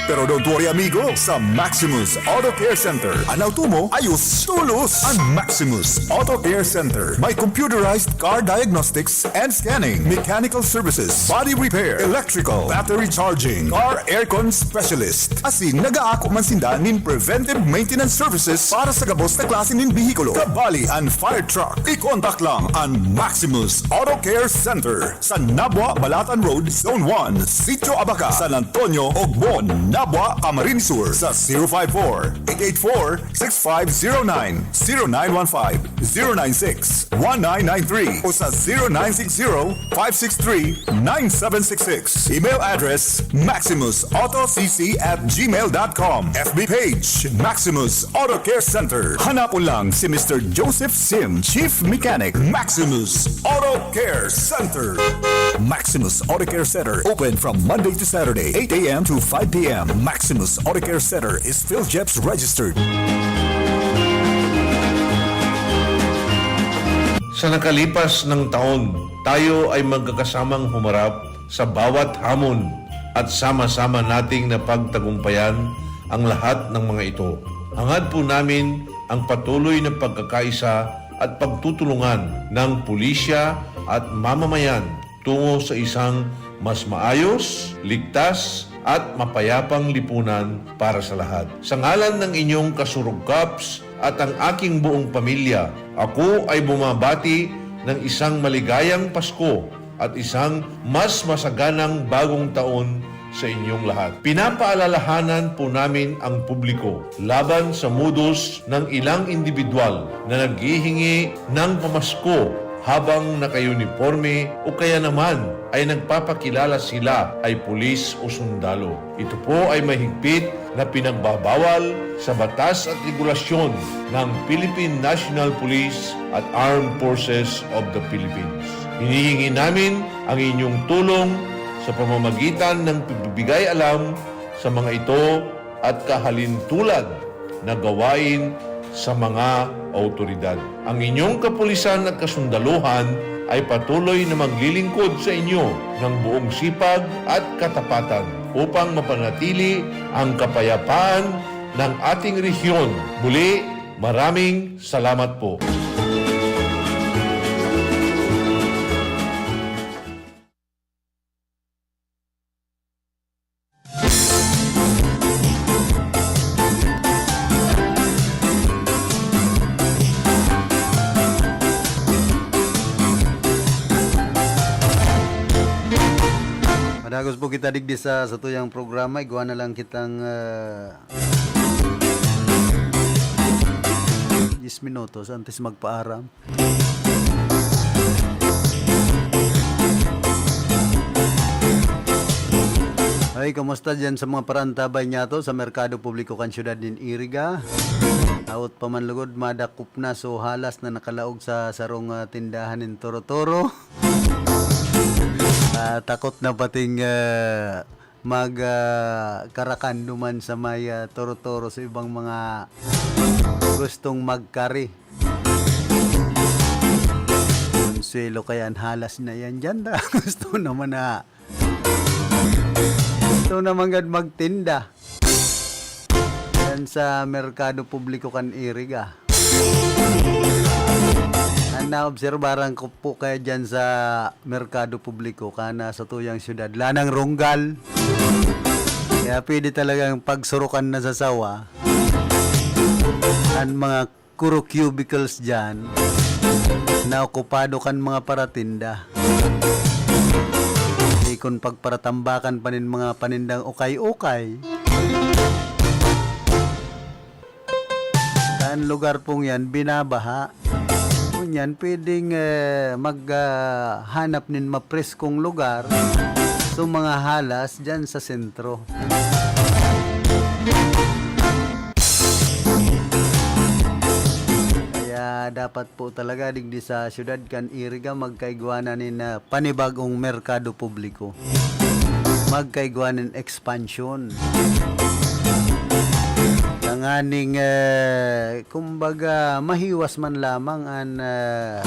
Pero don't worry, amigo! Sa Maximus Auto Care Center, an auto mo ayos tolos! An Maximus Auto Care Center may computerized car diagnostics and scanning, mechanical services, body repair, electrical, battery charging, car aircon specialist. Asin nagaako man sinda nin preventive maintenance services para sa gabos na klase nin behikulo. Kabali an fire truck. I-contact lang an Maximus Auto Care Center sa Nabua, Balatan Road, Zone one, Sitio Abaca, San Antonio, Ogbon, Abwa, Camarines Sur sa zero five four, eight eight four, six five zero nine, zero nine one five, zero nine six, one nine nine three o sa zero nine six zero, five six three, nine seven six six. Email address, maximus auto c c at gmail dot com. F B page, Maximus Auto Care Center. Hanapon lang si Mister Joseph Sim, Chief Mechanic, Maximus Auto Care Center. Maximus Auto Care Center, open from Monday to Saturday, eight a m to five p m. Maximus Auto Care Center is PhilGEPS registered. Sa nakalipas ng taon, tayo ay magkakasamang humarap sa bawat hamon at sama-sama nating napagtagumpayan ang lahat ng mga ito. Hangad po namin ang patuloy na pagkakaisa at pagtutulungan ng pulisya at mamamayan tungo sa isang mas maayos, ligtas, at mapayapang lipunan para sa lahat. Sa ngalan ng inyong kasurog, Kaps, at ang aking buong pamilya, ako ay bumabati ng isang maligayang Pasko at isang mas masaganang Bagong Taon sa inyong lahat. Pinapaalalahanan po namin ang publiko laban sa modus ng ilang indibidwal na naghihingi ng pamasko habang naka-uniporme o kaya naman ay nagpapakilala sila ay pulis o sundalo. Ito po ay mahigpit na pinagbabawal sa batas at regulasyon ng Philippine National Police at Armed Forces of the Philippines. Hinihingi namin ang inyong tulong sa pamamagitan ng pagbibigay alam sa mga ito at kahalintulad na gawain sa mga awtoridad. Ang inyong kapulisan at kasundaluhan ay patuloy na maglilingkod sa inyo ng buong sipag at katapatan upang mapanatili ang kapayapaan ng ating rehiyon. Muli, maraming salamat po. Madagos po kita digdi sa satuyang programa. Igwa na lang kitang, ah, diyes minutos antes magpaaram. Ay, kamusta diyan sa mga parantabay niyato sa merkado publiko kan siyudad nin Iriga? Hawot pa man lugod, madakop na so halas na nakalaog sa sarong, ah, tindahan nin toro-toro. Ah, takot na pating, ah, mag, ah, karakan duman sa may, ah, toro-toro sa ibang mga gustong magkari. Consuelo, kaya an halas na yan dyan, da. Gusto naman na, gusto naman gad magtinda. Yan sa merkado publiko kan Iriga. An naobserbaran ko po kaya dyan sa merkado publiko, kana sa tuyang syudad, lanang runggal. Kaya pwede talagang pagsurukan na sa sawa an mga kuro cubicles dyan na okupado kan mga paratinda. Di kun pagparatambakan pa nin mga panindang ukay-ukay. Kan lugar pong yan, binabaha. Ngunyan, pwedeng, eh, mag, ah, hanap nin mapreskong lugar. So, mga halas dyan sa sentro. Kaya dapat po talaga digdi sa syudad kan Iriga magkaigwa na nin, ah, panibagong merkado publiko. Magkaigwa nin expansion. Tanganing, eh, kumbaga, mahiwas man lamang an, ah,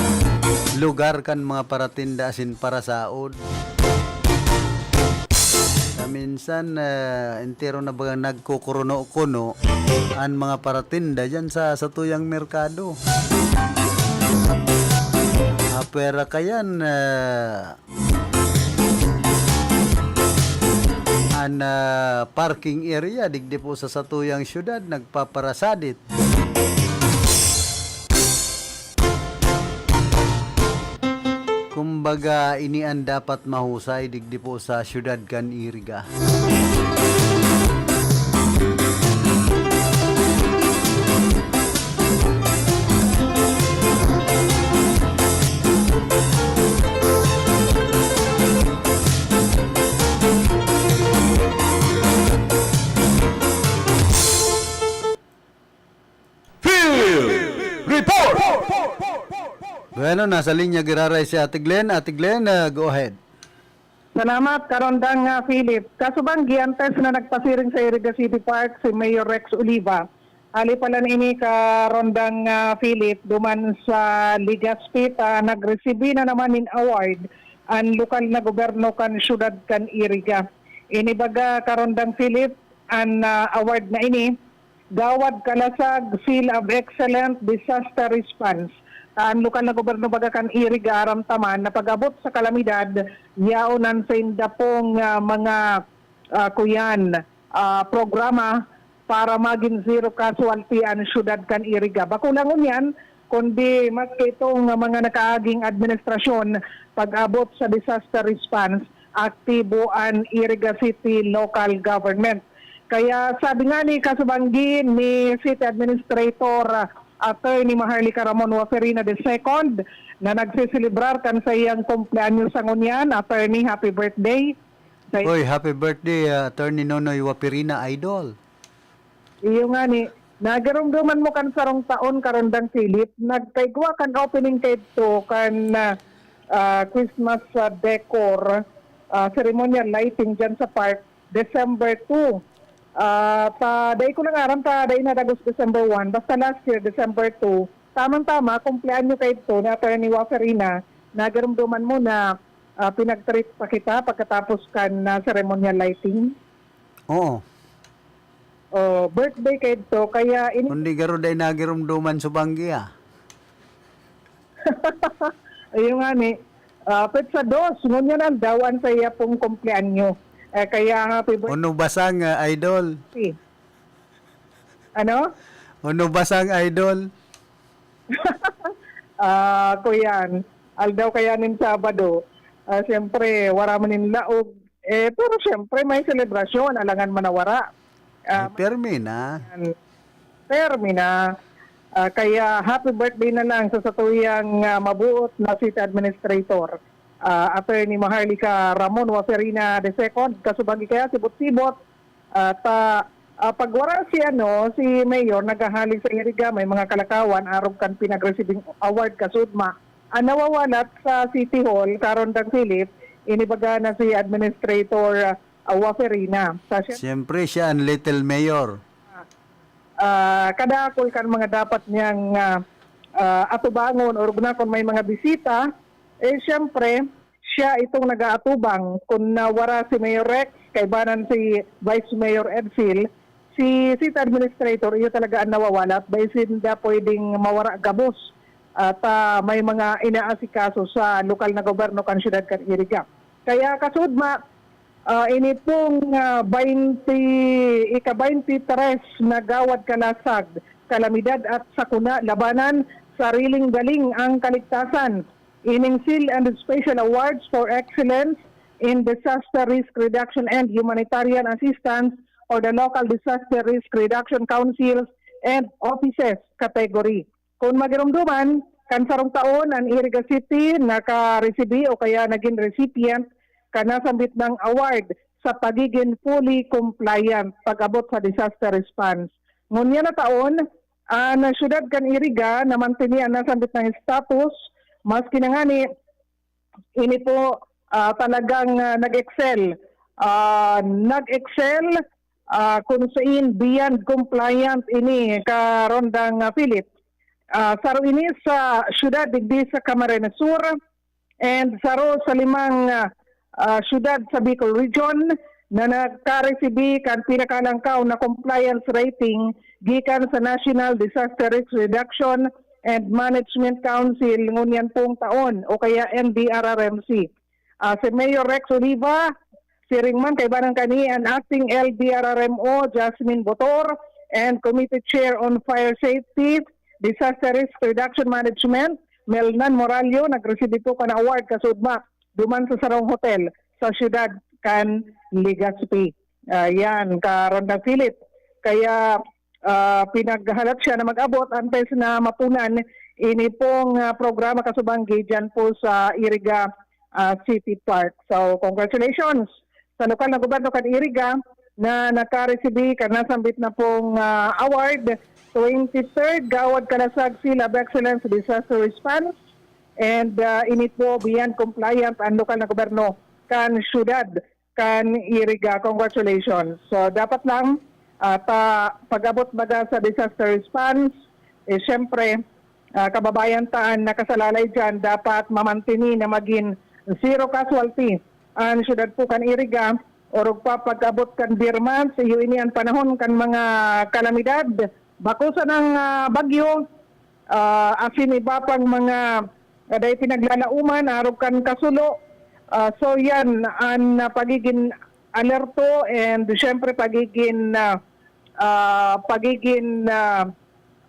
lugar kan mga paratinda asin parasaod. Sa minsan, ah, entero na baga nagkukuruno-kuno an mga paratinda diyan sa satuyang merkado. Ah, pwera kayan, ah, an, ah, parking area digdi po sa satuyang syudad nagpaparasadit. Kumbaga, ini an dapat mahusay digdi po sa syudad kan Iriga. Report! Bueno, nasa linya giraray si Ate Glenn. Ate Glenn, ah, go ahead. Salamat, Karondang, ah, Philip. Kasubanggi, antes na nagpasiring sa Iriga City Park si Mayor Rex Oliva. Hali pa lang ini, Karondang, ah, Philip, duman sa Legazpi ta nagresibi na naman nin award an lokal na gobyerno kan siyudad kan Iriga. Ini baga, Karondang Philip, an, ah, award na ini, Gawad Kalasag Seal of Excellent Disaster Response. An lokal na gobyerno baga kan Iriga aram ta man na pag-abot sa kalamidad, yaon an sainda pong, ah, mga, ah, kuyan, ah, programa para magin zero casualty an siyudad kan Iriga. Bako lang ngunyan, kundi maski itong mga nakaaging administrasyon, pag-abot sa disaster response, aktibo an Iriga City Local Government. Kaya sabi nga ni kasubanggi ni City Administrator, ah, Attorney Maharlika Ramon Waferina the second, na nagseselebrar kan saiyang kumpleanyo sa ngunyan. Attorney, happy birthday. Sa Oy, happy birthday, ah, Attorney Nonoy Waperina, idol. Iyo nga ni, nagarumduman mo kan sarong taon, Karondang Philip, nagkaigwa kan opening kaidto kan, ah, ah, Christmas, ah, decor, ah, ceremonial lighting dyan sa park, December two. Ah, ta, dai ko lang aram ta dai nadagos December one. Basta last year, December two, tamang-tama, kumpleanyo kaidto ni Attorney Waferina, nagarumduman mo na, ah, pinag-treat pa kita pagkatapos kan, ah, ceremonial lighting? Oo. Oh, birthday kaidto, kaya ini Kundi garo dai nagirumduman subanggi, ah. Ayun nga ni, ah, petsa dos, ngunyan an daw an saiya pong kumpleanyo. Eh, kaya happy birthday. Uno basang, ah, idol? Ano? Uno basang, idol? Ah, kuyan, aldaw kaya nin Sabado, ah, siyempre, wara man nin laog. Eh, pero siyempre, may selebrasyon, alangan manawara. Ah, Ay, permi na. Yan. Permi na. Ah, kaya happy birthday na lang sa satuyang, ah, mabuot na city administrator, ah, Attorney Maharlika Ramon Waferina the second. Kasubanggi kaya, sibot-sibot, at, ah, ah, pag wara si, ano, si Mayor naghahali sa Iriga, may mga kalakawan arog kan pinagresibing award kasudma. Ang nawawalat sa City Hall, Karondang Philip, ini baga na si Administrator, ah, Waferina. Sa siya Siyempre, siya ang little mayor. Ah, kadakol kan mga dapat niyang, ah, ah, atubangon, or na kung may mga bisita, eh, siyempre, siya itong nag-aatubang. Kung nawara si Mayor Rex, kaibanan si Vice Mayor Edsel, si city administrator, iyo talaga ang nawawala at dai sinda pwedeng mawara gabos. At, ah, may mga inaasikaso sa lokal na gobyerno kan siyudad kan Iriga. Kaya kasudma, ah, ini pong, ah, baynte, ika-baynte tres na Gawad Kalasag, Kalamidad at Sakuna Labanan, Sariling Galing ang Kaligtasan. Ining Seal and Special Awards for Excellence in Disaster Risk Reduction and Humanitarian Assistance or the Local Disaster Risk Reduction Councils and Offices category. Kun magirumduman, kan sarong taon, an Iriga City nakaresibi o kaya nagin recipient kan nasambit nang award sa pagigin fully compliant pag-abot sa disaster response. Ngunyan na taon, an syudad kan Iriga namantini an nasambit nang status, maski na ngani, ini po, ah, talagang, ah, nag-excel. Ah, nag-excel, ah, kung sain beyond compliant ini, Karondang, ah, Philip. Ah, saro ini sa syudad digdi sa Camarines Sur and saro sa limang, ah, ah, syudad sa Bicol Region na nakaresibi kan pinakalangkaw na compliance rating gikan sa National Disaster Risk Reduction and Management Council ngunyan pong taon o kaya N D R R M C. Ah, si Mayor Rex Oliva, siring man kaibanan kani an Acting L D R R M O Jasmine Botor, and Committee Chair on Fire Safety, Disaster Risk Reduction Management, Melnan Morallo, nagresibi po kan award kasudma duman sa sarong hotel sa siyudad kan Legazpi. Ah, yan, Karondang Philip. Kaya, ah, pinaghalat siya na mag-abot antes na mapunan ini pong, ah, programa kasubanggi dyan po sa Iriga, ah, City Park. So, congratulations sa lokal na gobyerno kan Iriga na nakaresibi kan nasambit na pong, ah, award, twenty-third Gawad Kalasag Seal of Excellence Disaster Response, and, ah, ini po beyond compliant ang lokal na gobyerno kan siyudad kan Iriga. Congratulations. So, dapat lang, ah, ta-, pag-abot baga sa disaster response, eh, siyempre, ah, kababayan ta an nakasalalay diyan, dapat mamantini na magin zero casualty an siyudad po kan Iriga, orog pa pag-abot kan beer month, iyo ini an panahon kan mga kalamidad. Bako sanang, ah, bagyo, ah, asin iba pang mga, ah, dai pinaglalauman, arog kan kasulo. Ah, so yan, an, ah, pagigin alerto and siyempre pagigin, ah, ah, pagigin, ah,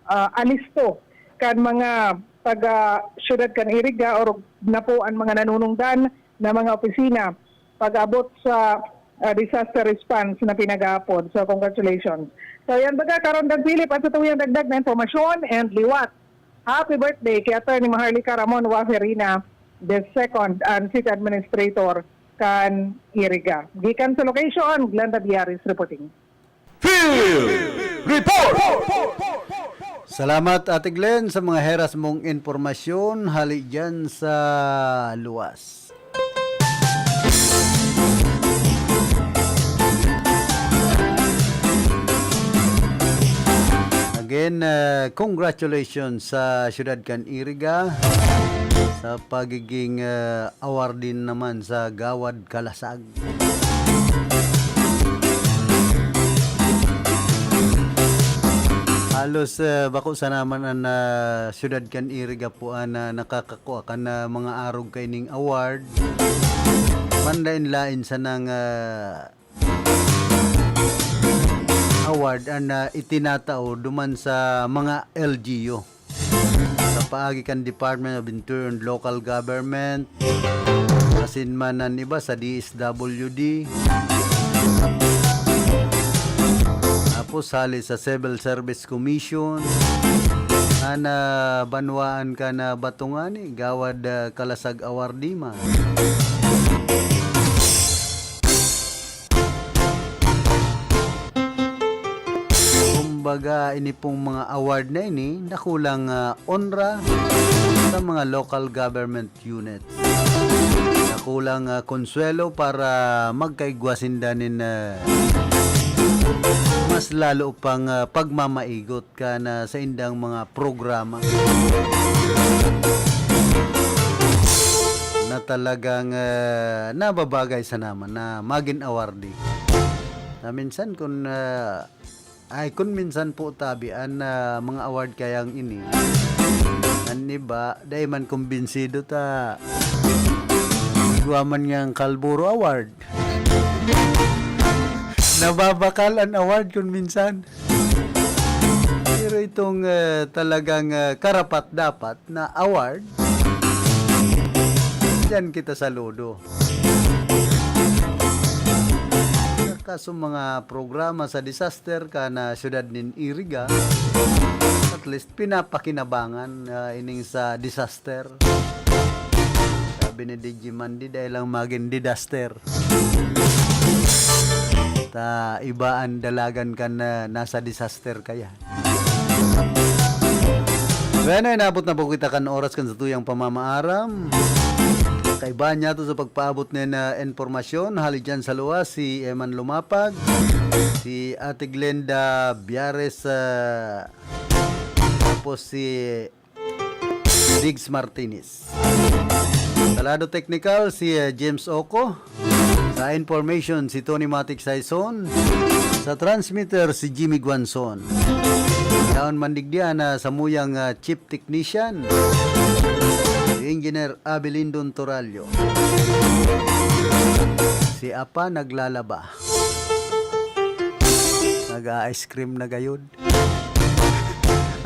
ah, alisto kan mga taga siyudad kan Iriga or na po an mga nanunungdan na mga opisina pag-abot sa, ah, disaster response na pinag-aapod. So, congratulations. So, yan baga, Karondan Philip, at sa tuyang dagdag na impormasyon and liwat. Happy birthday kay Attorney Maharlika Ramon Waferina the second, ang City Administrator kan Iriga. Gikan sa location, Glenda Biaris reporting. Field Report! Salamat, Ate Glenn, sa mga heras mong impormasyon hali dyan sa luwas. Again, uh, congratulations sa siyudad kan Iriga sa pagiging, uh, awardee naman sa Gawad Kalasag. Halos, uh, bako sana man an, uh, siyudad kan Iriga po an, uh, nakakakua kan, uh, mga arog kaining award. Manlain-lain sanang, uh, award an, ah, itinatao duman sa mga L G U. Sa paagi kan Department of Interior and Local Government, asin man an iba sa D S W D. Tapos hali sa Civil Service Commission, an, ah, banwaan kan, ah, Batungani, Gawad, ah, Kalasag Awardee man. Kumbaga, ini pong mga award na ini, dakulang, ah, onra sa mga local government units. Dakulang, ah, konsuwelo para magkaigwa sinda nin, ah, mas lalo pang, ah, pagmamaigot kan, ah, sa indang mga programa na talagang, ah, nababagay sana man na magin awardee. Na minsan kun, ah, ay, kun minsan po tabi an, ah, mga award kayang ini, an iba, dai man kumbinsido ta igwa man niyang Kalburo Award. Nababakal an award kun minsan. Pero itong, ah, talagang, ah, karapat-dapat na award, diyan kita saludo. Kaso mga programa sa disaster kan, ah, siyudad nin Iriga, at least pinapakinabangan, ah, ining sa disaster. Sabi ni D J Mandy, dai lang magin disaster. Ta iba an dalagan kan, ah, nasa disaster kaya. Bueno, inabot na po kita kan oras kan satuyang pamamaaram. Kaibahan niya to sa pagpaabot nin, ah, impormasyon. Hali dyan sa luwas, si Eman Lumapag, si Ate Glenda Biares, ah, tapos si Diggs Martinez. Sa lado teknikal, si, eh, James Oco. Sa information, si Tony Matic Saison. Sa transmitter, si Jimmy Guanzon. Yaon man digdi an, ah, samuyang, ah, chief technician, si Engineer Abilindon Torallo. Si Apa naglalaba. Nag-a-ice cream na gayod.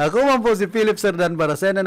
Ako man po si Philip Serdan Baracena,